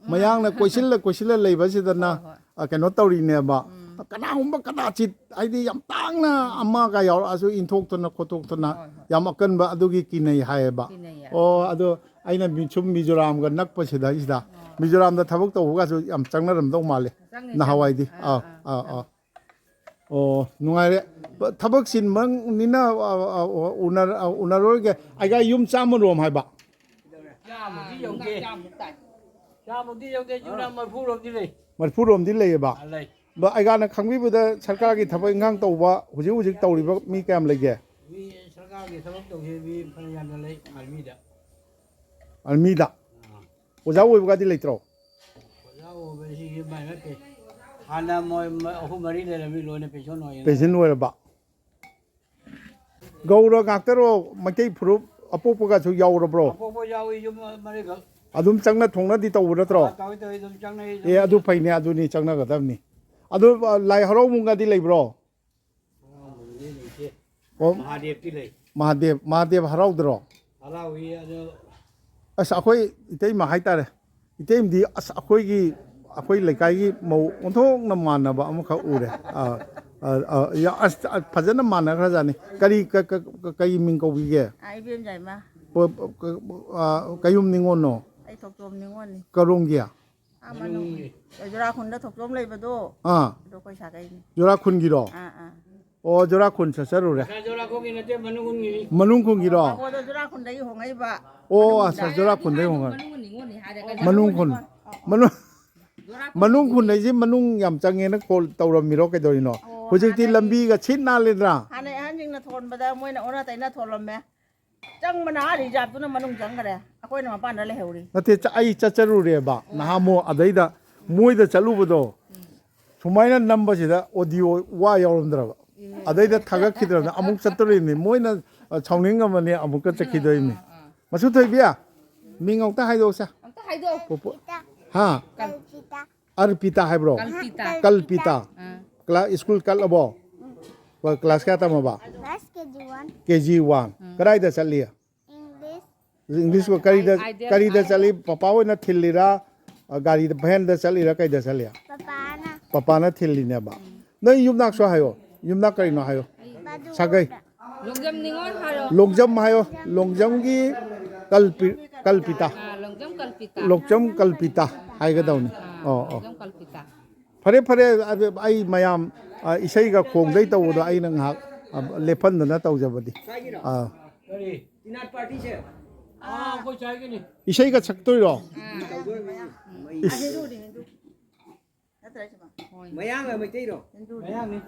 ꯎꯝ꯫ ꯃꯌꯥꯡꯅ ꯀꯣꯏꯁꯤꯜꯂ ꯀꯣꯏꯁꯤꯜꯂ ꯂꯩꯕꯁꯤꯗꯅ, ꯍꯣꯏ, ꯍꯣꯏ꯫ ꯑ, ꯀꯩꯅꯣ ꯇꯧꯔꯤꯅꯦꯕ꯫ ꯎꯝ꯫ ꯀꯅꯥꯒꯨꯝꯕ ꯀꯅꯥꯆꯤꯠ ꯍꯥꯏꯗꯤ ꯌꯥꯝ ꯇꯥꯡꯅ ꯎꯝ꯫ ꯑꯃꯒ ꯌꯥꯎꯔꯛꯑꯁꯨ ꯏꯟꯊꯣꯛꯇꯅ ꯈꯣꯠꯇꯣꯛꯇꯅ ꯍꯣꯏ, ꯍꯣꯏ꯫ ꯌꯥꯝ ꯑꯀꯟꯕ ꯑꯗꯨꯒꯤ ꯀꯤꯅꯩ ꯍꯥꯏꯌꯦꯕ꯫ ꯀꯤꯅꯩꯌꯦ꯫ ꯑꯣ, ꯑꯗꯣ ꯑꯩꯅ ꯃꯤ-, ꯁꯨꯝ ꯃꯤꯖꯣꯔꯥꯝꯒ ꯅꯛꯄꯁꯤꯗꯩꯁꯤꯗ, ꯑꯣ꯫ ꯃꯤꯖꯣꯔꯥꯝꯗ ꯊꯕꯛ ꯇꯧꯕꯒꯁꯨ ꯌꯥꯝ ꯆꯪꯅꯔꯝꯗꯧ ꯃꯥꯜꯂꯦ ꯆꯪꯉꯦ, ꯅꯍꯥꯟꯋꯥꯏꯗꯤ꯫ ꯆꯪꯉꯦ꯫ ꯑꯥ, ꯑꯥ, ꯑꯥ, ꯑꯥ꯫ ꯑꯥ꯫ ꯑꯣ, ꯅꯨꯡꯉꯥꯏꯔꯦ꯫ ꯊꯕꯛ ꯆꯤꯟꯕꯅꯤꯅ, ꯑ, ꯑ, ꯑ, ꯎꯅꯔ-, ꯑ, ꯎꯅꯔꯣꯏꯒꯦ꯫ ꯑꯩꯒ ꯌꯨꯝ ꯆꯥꯝꯃ ꯔꯣꯝ ꯍꯥꯏꯕ꯫ ꯆꯥꯝꯃꯗꯤ ꯌꯧꯗꯦ꯫ ꯆꯥꯝꯃꯗꯤ ꯌꯧꯗꯦ, ꯌꯨꯝ ꯃꯔꯤꯐꯨ ꯔꯣꯝꯗꯤ ꯂꯩ꯫ ꯃꯔꯤꯐꯨ ꯔꯣꯝꯗꯤ ꯂꯩꯌꯦꯕ꯫ ꯑꯥ, ꯂꯩ꯫ ꯕ-, ꯑꯩꯒꯥꯅ ꯈꯪꯕꯤꯕꯗ ꯁꯔꯀꯥꯔꯒꯤ ꯊꯕꯛ ꯏꯪꯈꯥꯡ ꯇꯧꯕ ꯍꯧꯖꯤꯛ ꯍꯧꯖꯤꯛ ꯇꯧꯔꯤꯕ ꯃꯤ ꯀꯌꯥꯝ ꯂꯩꯒꯦ? ꯃꯤ ꯁꯔꯀꯥꯔꯒꯤ ꯊꯕꯛ ꯇꯧꯁꯦ ꯃꯤ ꯐꯅ ꯌꯥꯝꯅ ꯂꯩ ꯑꯥꯔꯃꯤꯗ꯫ ꯑꯥꯔꯃꯤꯗ? ꯑꯥ꯫ ꯑꯣꯖꯥ ꯑꯣꯏꯕꯒꯗꯤ ꯂꯩꯇ꯭ꯔꯣ? ꯑꯣꯖꯥ ꯑꯣꯏꯕꯁꯤꯒꯤ ꯃꯥꯏ ꯅꯠꯇꯦ꯫ ꯍꯥꯟꯅ ꯃꯣꯏ ꯃ-, ꯑꯍꯨꯝ ꯃꯔꯤ ꯂꯩꯔꯝꯃꯤ, ꯂꯣꯏꯅ ꯄꯦꯟꯁꯟ ꯑꯣꯏꯔꯦ꯫ ꯄꯦꯟꯁꯟ ꯑꯣꯏꯔꯕ? ꯒꯧꯔ ꯉꯥꯛꯇꯔꯣ? ꯃꯩꯇꯩ ꯐꯨꯔꯨꯞ ꯑꯄꯣꯛꯄꯒꯁꯨ ꯌꯥꯎꯔꯕ꯭ꯔꯣ? ꯑꯄꯣꯛꯄ ꯌꯥꯎꯏ, ꯌꯨꯝ ꯃꯔꯤꯈꯛ꯫ ꯑꯗꯨꯝ ꯆꯪꯅ ꯊꯣꯡꯅꯗꯤ ꯇꯧꯕ ꯅꯠꯇ꯭ꯔꯣ? ꯑꯥ, ꯇꯧꯏ, ꯇꯧꯏ, ꯑꯗꯨꯝ ꯆꯪꯅꯩ, ꯑꯗꯨꯝ꯫ ꯑꯦ, ꯑꯗꯨ ꯐꯩꯅꯦ, ꯑꯗꯨꯅꯤ ꯆꯪꯅꯒꯗꯕꯅꯤ꯫ ꯑꯗꯨ, ꯑ, ꯂꯥꯏ ꯍꯔꯥꯎꯕꯒꯗꯤ ꯂꯩꯕ꯭ꯔꯣ? ꯍꯔꯥꯎꯕꯗꯤ ꯂꯩꯇꯦ꯫ ꯑꯣ꯫ ꯃꯍꯥꯗꯦꯕꯇꯤ ꯂꯩ꯫ ꯃꯍꯥꯗꯦꯕ, ꯃꯍꯥꯗꯦꯕ ꯍꯔꯥꯎꯗ꯭ꯔꯣ? ꯍꯔꯥꯎꯏ, ꯑꯗꯣ꯫ ꯑꯁ, ꯑꯩꯈꯣꯏ ꯏꯇꯩꯃ ꯍꯥꯏꯇꯥꯔꯦ꯫ ꯏꯇꯩꯃꯗꯤ, ꯑꯁ, ꯑꯩꯈꯣꯏꯒꯤ, ꯑꯩꯈꯣꯏ ꯂꯩꯀꯥꯏꯒꯤ ꯃꯧ ꯑꯣꯟꯊꯣꯛꯅ ꯃꯥꯟꯅꯕ ꯑꯃꯈꯛ ꯎꯔꯦ꯫ ꯑꯥ, ꯑꯥ, ꯑꯥ, ꯌꯥ-, ꯑꯁ, ꯐꯖꯅ ꯃꯥꯟꯅꯈ꯭ꯔꯖꯥꯠꯅꯤ꯫ ꯀꯔꯤ, ꯀ-, ꯀ-, ꯀ-, ꯀꯔꯤ ꯃꯤꯡ ꯀꯧꯕꯤꯒꯦ? ꯑꯥ, ꯏꯕꯦꯝꯖꯥꯏꯃ꯫ ꯄ-, ꯄ-, ꯀ-, ꯑꯥ, ꯀꯌꯨꯝ ꯅꯤꯉꯣꯜꯅꯣ? ꯑꯩ ꯊꯣꯛꯆꯣꯝ ꯅꯤꯉꯣꯜꯅꯤ꯫ ꯀꯔꯣꯝꯒꯤ? ꯑꯥ, ꯃꯅꯨꯡ꯫ ꯃꯅꯨꯡꯒꯤ꯫ ꯖꯨꯔꯥꯈꯨꯟꯗ ꯊꯣꯛꯆꯣꯝ ꯂꯩꯕꯗꯣ, ꯑꯥ꯫ ꯑꯗꯣ ꯑꯩꯈꯣꯏ ꯁꯥꯒꯩꯅꯤ꯫ ꯖꯨꯔꯥꯈꯨꯟꯒꯤꯔꯣ? ꯑꯥ, ꯑꯥ꯫ ꯑꯣ, ꯖꯨꯔꯥꯈꯨꯟ ꯆꯠꯆꯔꯨꯔꯦ꯫ ꯉꯁꯥꯏ ꯖꯨꯔꯥꯈꯨꯟꯒꯤ ꯅꯠꯇꯦ, ꯃꯅꯨꯡꯒꯤ꯫ ꯃꯅꯨꯡ ꯈꯨꯟꯒꯤꯔꯣ? ꯄꯥꯀꯣꯗꯣ ꯖꯨꯔꯥꯈꯨꯟꯗꯒꯤ ꯍꯣꯡꯉꯛꯏꯕ꯫ ꯑꯣ, ꯃꯅꯨꯡꯗ꯫ ꯑꯁ, ꯖꯨꯔꯥꯈꯨꯟꯗꯒꯤ ꯍꯣꯡꯉꯛ-, ꯃꯅꯨꯡ ꯅꯤꯉꯣꯜꯅꯤ ꯍꯥꯏꯔꯒ꯫ ꯃꯅꯨꯡ ꯈꯨꯟ꯫ ꯃꯅꯨꯡ꯫ ꯖꯨꯔꯥꯈꯨꯟ꯫ ꯃꯅꯨꯡ ꯈꯨꯟ ꯍꯥꯏꯁꯤ ꯃꯅꯨꯡ ꯌꯥꯝ ꯆꯪꯉꯦꯅ ꯀꯣꯜ ꯇꯧꯔꯝꯃꯤꯔꯣ ꯀꯩꯗꯧꯔꯤꯅꯣ? ꯑꯣ, ꯍꯧꯖꯤꯛꯇꯤ ꯍꯥꯟꯅꯒꯤ, ꯂꯝꯕꯤꯒ ꯁꯤꯠ ꯅꯥꯜꯂꯦꯗꯅ꯫ ꯍꯥꯟꯅꯩ ꯑꯍꯟꯁꯤꯡꯅ ꯊꯣꯟꯕꯗ ꯃꯣꯏꯅ ꯑꯣꯟꯅ ꯇꯩꯅ ꯊꯣꯜꯂꯝꯃꯦ꯫ ꯆꯪꯕꯅ ꯑꯥ ꯔꯤꯖꯥꯕꯇꯨꯅ ꯃꯅꯨꯡ ꯆꯪꯈ꯭ꯔꯦ, ꯑꯩꯈꯣꯏꯅ ꯃꯄꯥꯟꯗ ꯂꯩꯍꯧꯔꯤ꯫ ꯅꯠꯇꯦ, ꯆ-, ꯑꯩ ꯆꯠꯆꯔꯨꯔꯦꯕ ꯅꯍꯥꯟꯃꯨꯛ, ꯑꯗꯩꯗ ꯃꯣꯏꯗ ꯆꯠꯂꯨꯕꯗꯣ, ꯁꯨꯃꯥꯏꯅ ꯅꯝꯕꯁꯤꯗ ꯑꯣꯗꯤꯑꯣ ꯋꯥ ꯌꯥꯎꯔꯝꯗ꯭ꯔꯕ, ꯑꯗꯩꯗ ꯊꯥꯒꯠꯈꯤꯗ꯭ꯔꯕꯅꯤ꯫ ꯑꯃꯨꯛ ꯆꯠꯇꯣꯔꯤꯕꯅꯤ, ꯃꯣꯏꯅ, ꯑ, ꯁꯥꯎꯅꯤꯡꯉꯝꯃꯅꯤ, ꯑꯃꯨꯛꯀ ꯆꯠꯈꯤꯗꯣꯏꯅꯤ꯫ ꯃꯁꯨ ꯊꯣꯏꯕꯤ, ꯃꯤꯡ ꯑꯃꯨꯛꯇ ꯍꯥꯏꯗꯣꯛꯁꯦ꯫ ꯑꯝꯇ ꯍꯥꯏꯗꯣꯛꯑꯣ꯫ ꯄꯣꯄꯣ-, ꯍꯥ? ꯀꯜ-, ꯑꯔꯄꯤꯇꯥ ꯍꯥꯏꯕ꯭ꯔꯣ? ꯀꯜꯄꯤꯇꯥ꯫ ꯀꯜꯄꯤꯇꯥ꯫ ꯑꯥ꯫ ꯀ꯭ꯂꯥꯁ, ꯁ꯭ꯀꯨꯜ ꯀꯠꯂꯕꯣ? ꯀ꯭ꯂꯥꯁ ꯀꯌꯥ ꯇꯝꯃꯕ? Class K G one. K G one. ꯀꯗꯥꯏꯗ ꯆꯠꯂꯤ? English. ꯏꯪꯂꯤꯁ ꯀꯔꯤꯗ ꯀꯔꯤꯗ ꯆꯠꯂꯤ? ꯄꯄꯥ ꯍꯣꯏꯅ ꯊꯤꯜꯂꯤꯔꯥ? ꯒꯥꯔꯤꯗ, ꯚꯦꯟꯗ ꯆꯠꯂꯤꯔꯥ? ꯀꯩꯗ ꯆꯠꯂꯤ? ꯄꯄꯥꯅ. ꯄꯄꯥꯅ ꯊꯤꯜꯂꯤꯅꯦꯕ. ꯅꯣꯏ ꯌꯨꯝꯅꯥꯛꯁꯨ ꯍꯥꯏꯌꯣ. ꯌꯨꯝꯅꯥꯛ ꯀꯔꯤꯅꯣ ꯍꯥꯏꯌꯣ. ꯁꯥꯒꯩ. ꯂꯣꯡꯖꯝ ꯅꯤꯉꯣꯜ ꯍꯥꯏꯔꯣ꯫ ꯂꯣꯡꯖꯝ ꯍꯥꯏꯌꯣ. ꯂꯣꯡꯖꯝꯒꯤ ꯀꯜꯄꯤ ꯀꯜꯄꯤꯇꯥ. ꯑꯥ, ꯂꯣꯡꯖꯝ ꯀꯜꯄꯤꯇꯥ꯫ ꯂꯣꯡꯖꯝ ꯀꯜꯄꯤꯇꯥ ꯍꯥꯏꯒꯗꯧꯅꯤ. ꯑꯥ, ꯑꯣ ꯑꯣ. ꯂꯣꯡꯖꯝ ꯀꯜꯄꯤꯇꯥ꯫ ꯐꯔꯦ ꯐꯔꯦ, ꯑꯗꯨ ꯑꯩ ꯃꯌꯥꯝ, ꯑ, ꯏꯁꯩꯒ ꯈꯣꯡꯗꯩ ꯇꯧꯕꯗꯣ ꯑꯩꯅ ꯉꯥꯏꯍꯥꯛ, ꯑ, ꯂꯦꯞꯍꯟꯗꯅ ꯇꯧꯖꯕꯅꯤ. ꯑꯥ. ꯀꯔꯤ? ꯇꯤꯅꯥꯠ ꯄꯥꯔꯇꯤꯁꯦ꯫ ꯑꯥ, ꯑꯩꯈꯣꯏ ꯁ꯭ꯋꯥꯏꯒꯤꯅꯤ꯫ ꯏꯁꯩꯒ ꯁꯛꯇꯣꯏꯔꯣ? ꯇꯧꯗꯣꯏꯅꯤ꯫ ꯏꯁ. ꯃꯌꯥꯡꯂ ꯃꯩꯇꯩꯔꯣ? ꯍꯤꯟꯗꯨ ꯃꯌꯥꯡꯅꯤ꯫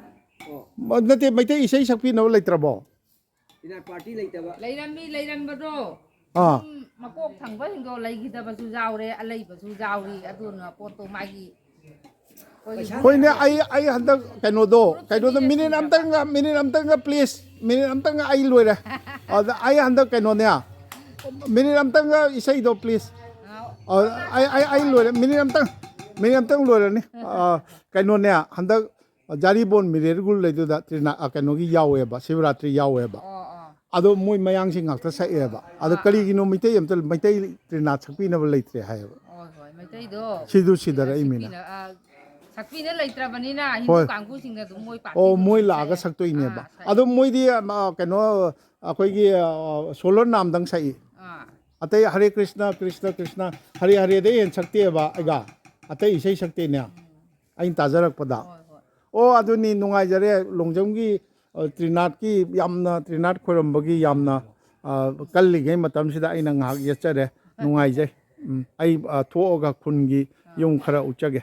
ꯑꯣ, ꯃ-, ꯅꯠꯇꯦ, ꯃꯩꯇꯩ ꯏꯁꯩ ꯁꯛꯄꯤꯅꯕ ꯂꯩꯇ꯭ꯔꯕꯣ? ꯇꯤꯅꯥꯠ ꯄꯥꯔꯇꯤ ꯂꯩꯇꯕ꯫ ꯂꯩꯔꯝꯃꯤ, ꯂꯩꯔꯝꯕꯗꯣ꯫ ꯑꯥ. ꯁꯨꯝ ꯃꯀꯣꯛ ꯊꯪꯕꯁꯤꯡꯗꯣ ꯂꯩꯈꯤꯗꯕꯁꯨ ꯌꯥꯎꯔꯦ, ꯑꯂꯩꯕꯁꯨ ꯌꯥꯎꯔꯤ꯫ ꯑꯗꯨꯅ ꯄꯣꯠꯇꯣ ꯃꯥꯒꯤ ꯑꯩꯈꯣꯏꯒꯤ ꯍꯣꯏꯅꯦ, ꯑꯩ ꯑꯩ ꯍꯟꯗꯛ ꯀꯩꯅꯣꯗꯣ, ꯀꯩꯅꯣꯗꯣ, ꯃꯤꯅꯤꯠ ꯑꯝꯇꯪꯒ, ꯃꯤꯅꯤꯠ ꯑꯝꯇꯪꯒ, ꯄ꯭ꯂꯤꯁ, ꯃꯤꯅꯤꯠ ꯑꯝꯇꯪꯒ, ꯑꯩ ꯂꯣꯏꯔꯦ. ꯑꯗ ꯑꯩ ꯍꯟꯗꯛ ꯀꯩꯅꯣꯅꯦ, ꯃꯤꯅꯤꯠ ꯑꯝꯇꯪꯒ ꯏꯁꯩꯗꯣ, ꯄ꯭ꯂꯤꯁ. ꯑ, ꯑꯩ ꯑꯩ ꯑꯩ ꯂꯣꯏꯔꯦ, ꯃꯤꯅꯤꯠ ꯑꯝꯇꯪ, ꯃꯤꯅꯤꯠ ꯑꯝꯇꯪ ꯂꯣꯏꯔꯅꯤ. ꯑ, ꯀꯩꯅꯣꯅꯦ, ꯍꯟꯗꯛ ꯖꯥꯔꯤꯕꯣꯟ ꯃꯤꯔꯦꯔꯒꯨꯜ ꯂꯩꯗꯨꯗ ꯇ꯭ꯔꯤꯅꯥ, ꯑ, ꯀꯩꯅꯣꯒꯤ ꯌꯥꯎꯋꯦꯕ, ꯁꯤꯕꯔꯥꯇ꯭ꯔꯤ ꯌꯥꯎꯋꯦꯕ. ꯑꯣ, ꯑꯣ꯫ ꯑꯗꯣ ꯃꯣꯏ ꯃꯌꯥꯡꯁꯤꯡ ꯉꯥꯛꯇ ꯁꯛꯑꯦꯕ꯫ ꯑꯗꯣ ꯑꯥ꯫ ꯀꯔꯤꯒꯤꯅꯣ ꯃꯩꯇꯩ ꯑꯝꯇ, ꯃꯩꯇꯩ ꯇ꯭ꯔꯤꯅꯥꯠ ꯁꯛꯄꯤꯅꯕ ꯂꯩꯇ꯭ꯔꯦ ꯍꯥꯏꯌꯦꯕ? ꯍꯣꯏ, ꯍꯣꯏ, ꯃꯩꯇꯩꯗꯣ ꯁꯤꯗꯨ ꯁꯤꯗꯔꯛꯏꯃꯤꯅ꯫ ꯁꯛꯄꯤꯅ-, ꯑ, ꯁꯛꯄꯤꯅ ꯂꯩꯇ꯭ꯔꯕꯅꯤꯅ ꯍꯤꯟꯗꯨ ꯍꯣꯏ꯫ ꯀꯥꯡꯕꯨꯁꯤꯡꯅ ꯑꯗꯨꯝ ꯃꯣꯏ ꯑꯣ, ꯄꯥꯔꯇꯤꯗꯨ ꯃꯣꯏ ꯑꯗꯨꯝ ꯂꯥꯛꯑꯒ ꯁꯛꯑꯦ꯫ ꯁꯛꯇꯣꯏꯅꯦꯕ꯫ ꯑꯥ, ꯁꯛꯑꯦ꯫ ꯑꯗꯣ ꯃꯣꯏꯗꯤ, ꯑ, ꯀꯩꯅꯣ, ꯑꯩꯈꯣꯏꯒꯤ, ꯑ, ꯁꯣꯂꯣ ꯅꯥꯝꯗꯪ ꯁꯛꯏ꯫ ꯑꯥ꯫ ꯑꯇꯩ ꯍꯔꯦ ꯀ꯭ꯔꯤꯁꯅ, ꯀ꯭ꯔꯤꯁꯅ, ꯀ꯭ꯔꯤꯁꯅ, ꯍꯔꯦ ꯍꯔꯦꯗꯩ ꯍꯦꯟꯅ ꯁꯛꯇꯦꯕ ꯑꯩꯒ꯫ ꯑꯇꯩ ꯏꯁꯩ ꯁꯛꯇꯦꯅꯦ꯫ ꯑꯩꯅ ꯇꯥꯖꯔꯛꯄꯗ꯫ ꯍꯣꯏ, ꯍꯣꯏ꯫ ꯑꯣ, ꯑꯗꯨꯅꯤ, ꯅꯨꯡꯉꯥꯏꯖꯔꯦ꯫ ꯂꯣꯡꯖꯝꯒꯤ, ꯑ, ꯇ꯭ꯔꯤꯅꯥꯠꯀꯤ ꯌꯥꯝꯅ, ꯇ꯭ꯔꯤꯅꯥꯠ ꯈꯣꯏꯔꯝꯕꯒꯤ ꯌꯥꯝꯅ, ꯑ, ꯀꯜꯂꯤꯉꯩ ꯃꯇꯝꯁꯤꯗ ꯑꯩꯅ ꯉꯥꯏꯍꯥꯛ ꯌꯦꯠꯆꯔꯦ꯫ ꯅꯨꯡꯉꯥꯏꯖꯩ꯫ ꯎꯝ, ꯑꯩ, ꯑ, ꯊꯣꯛꯑꯒ ꯈꯨꯟꯒꯤ ꯌꯨꯝ ꯈꯔ ꯎꯠꯆꯒꯦ꯫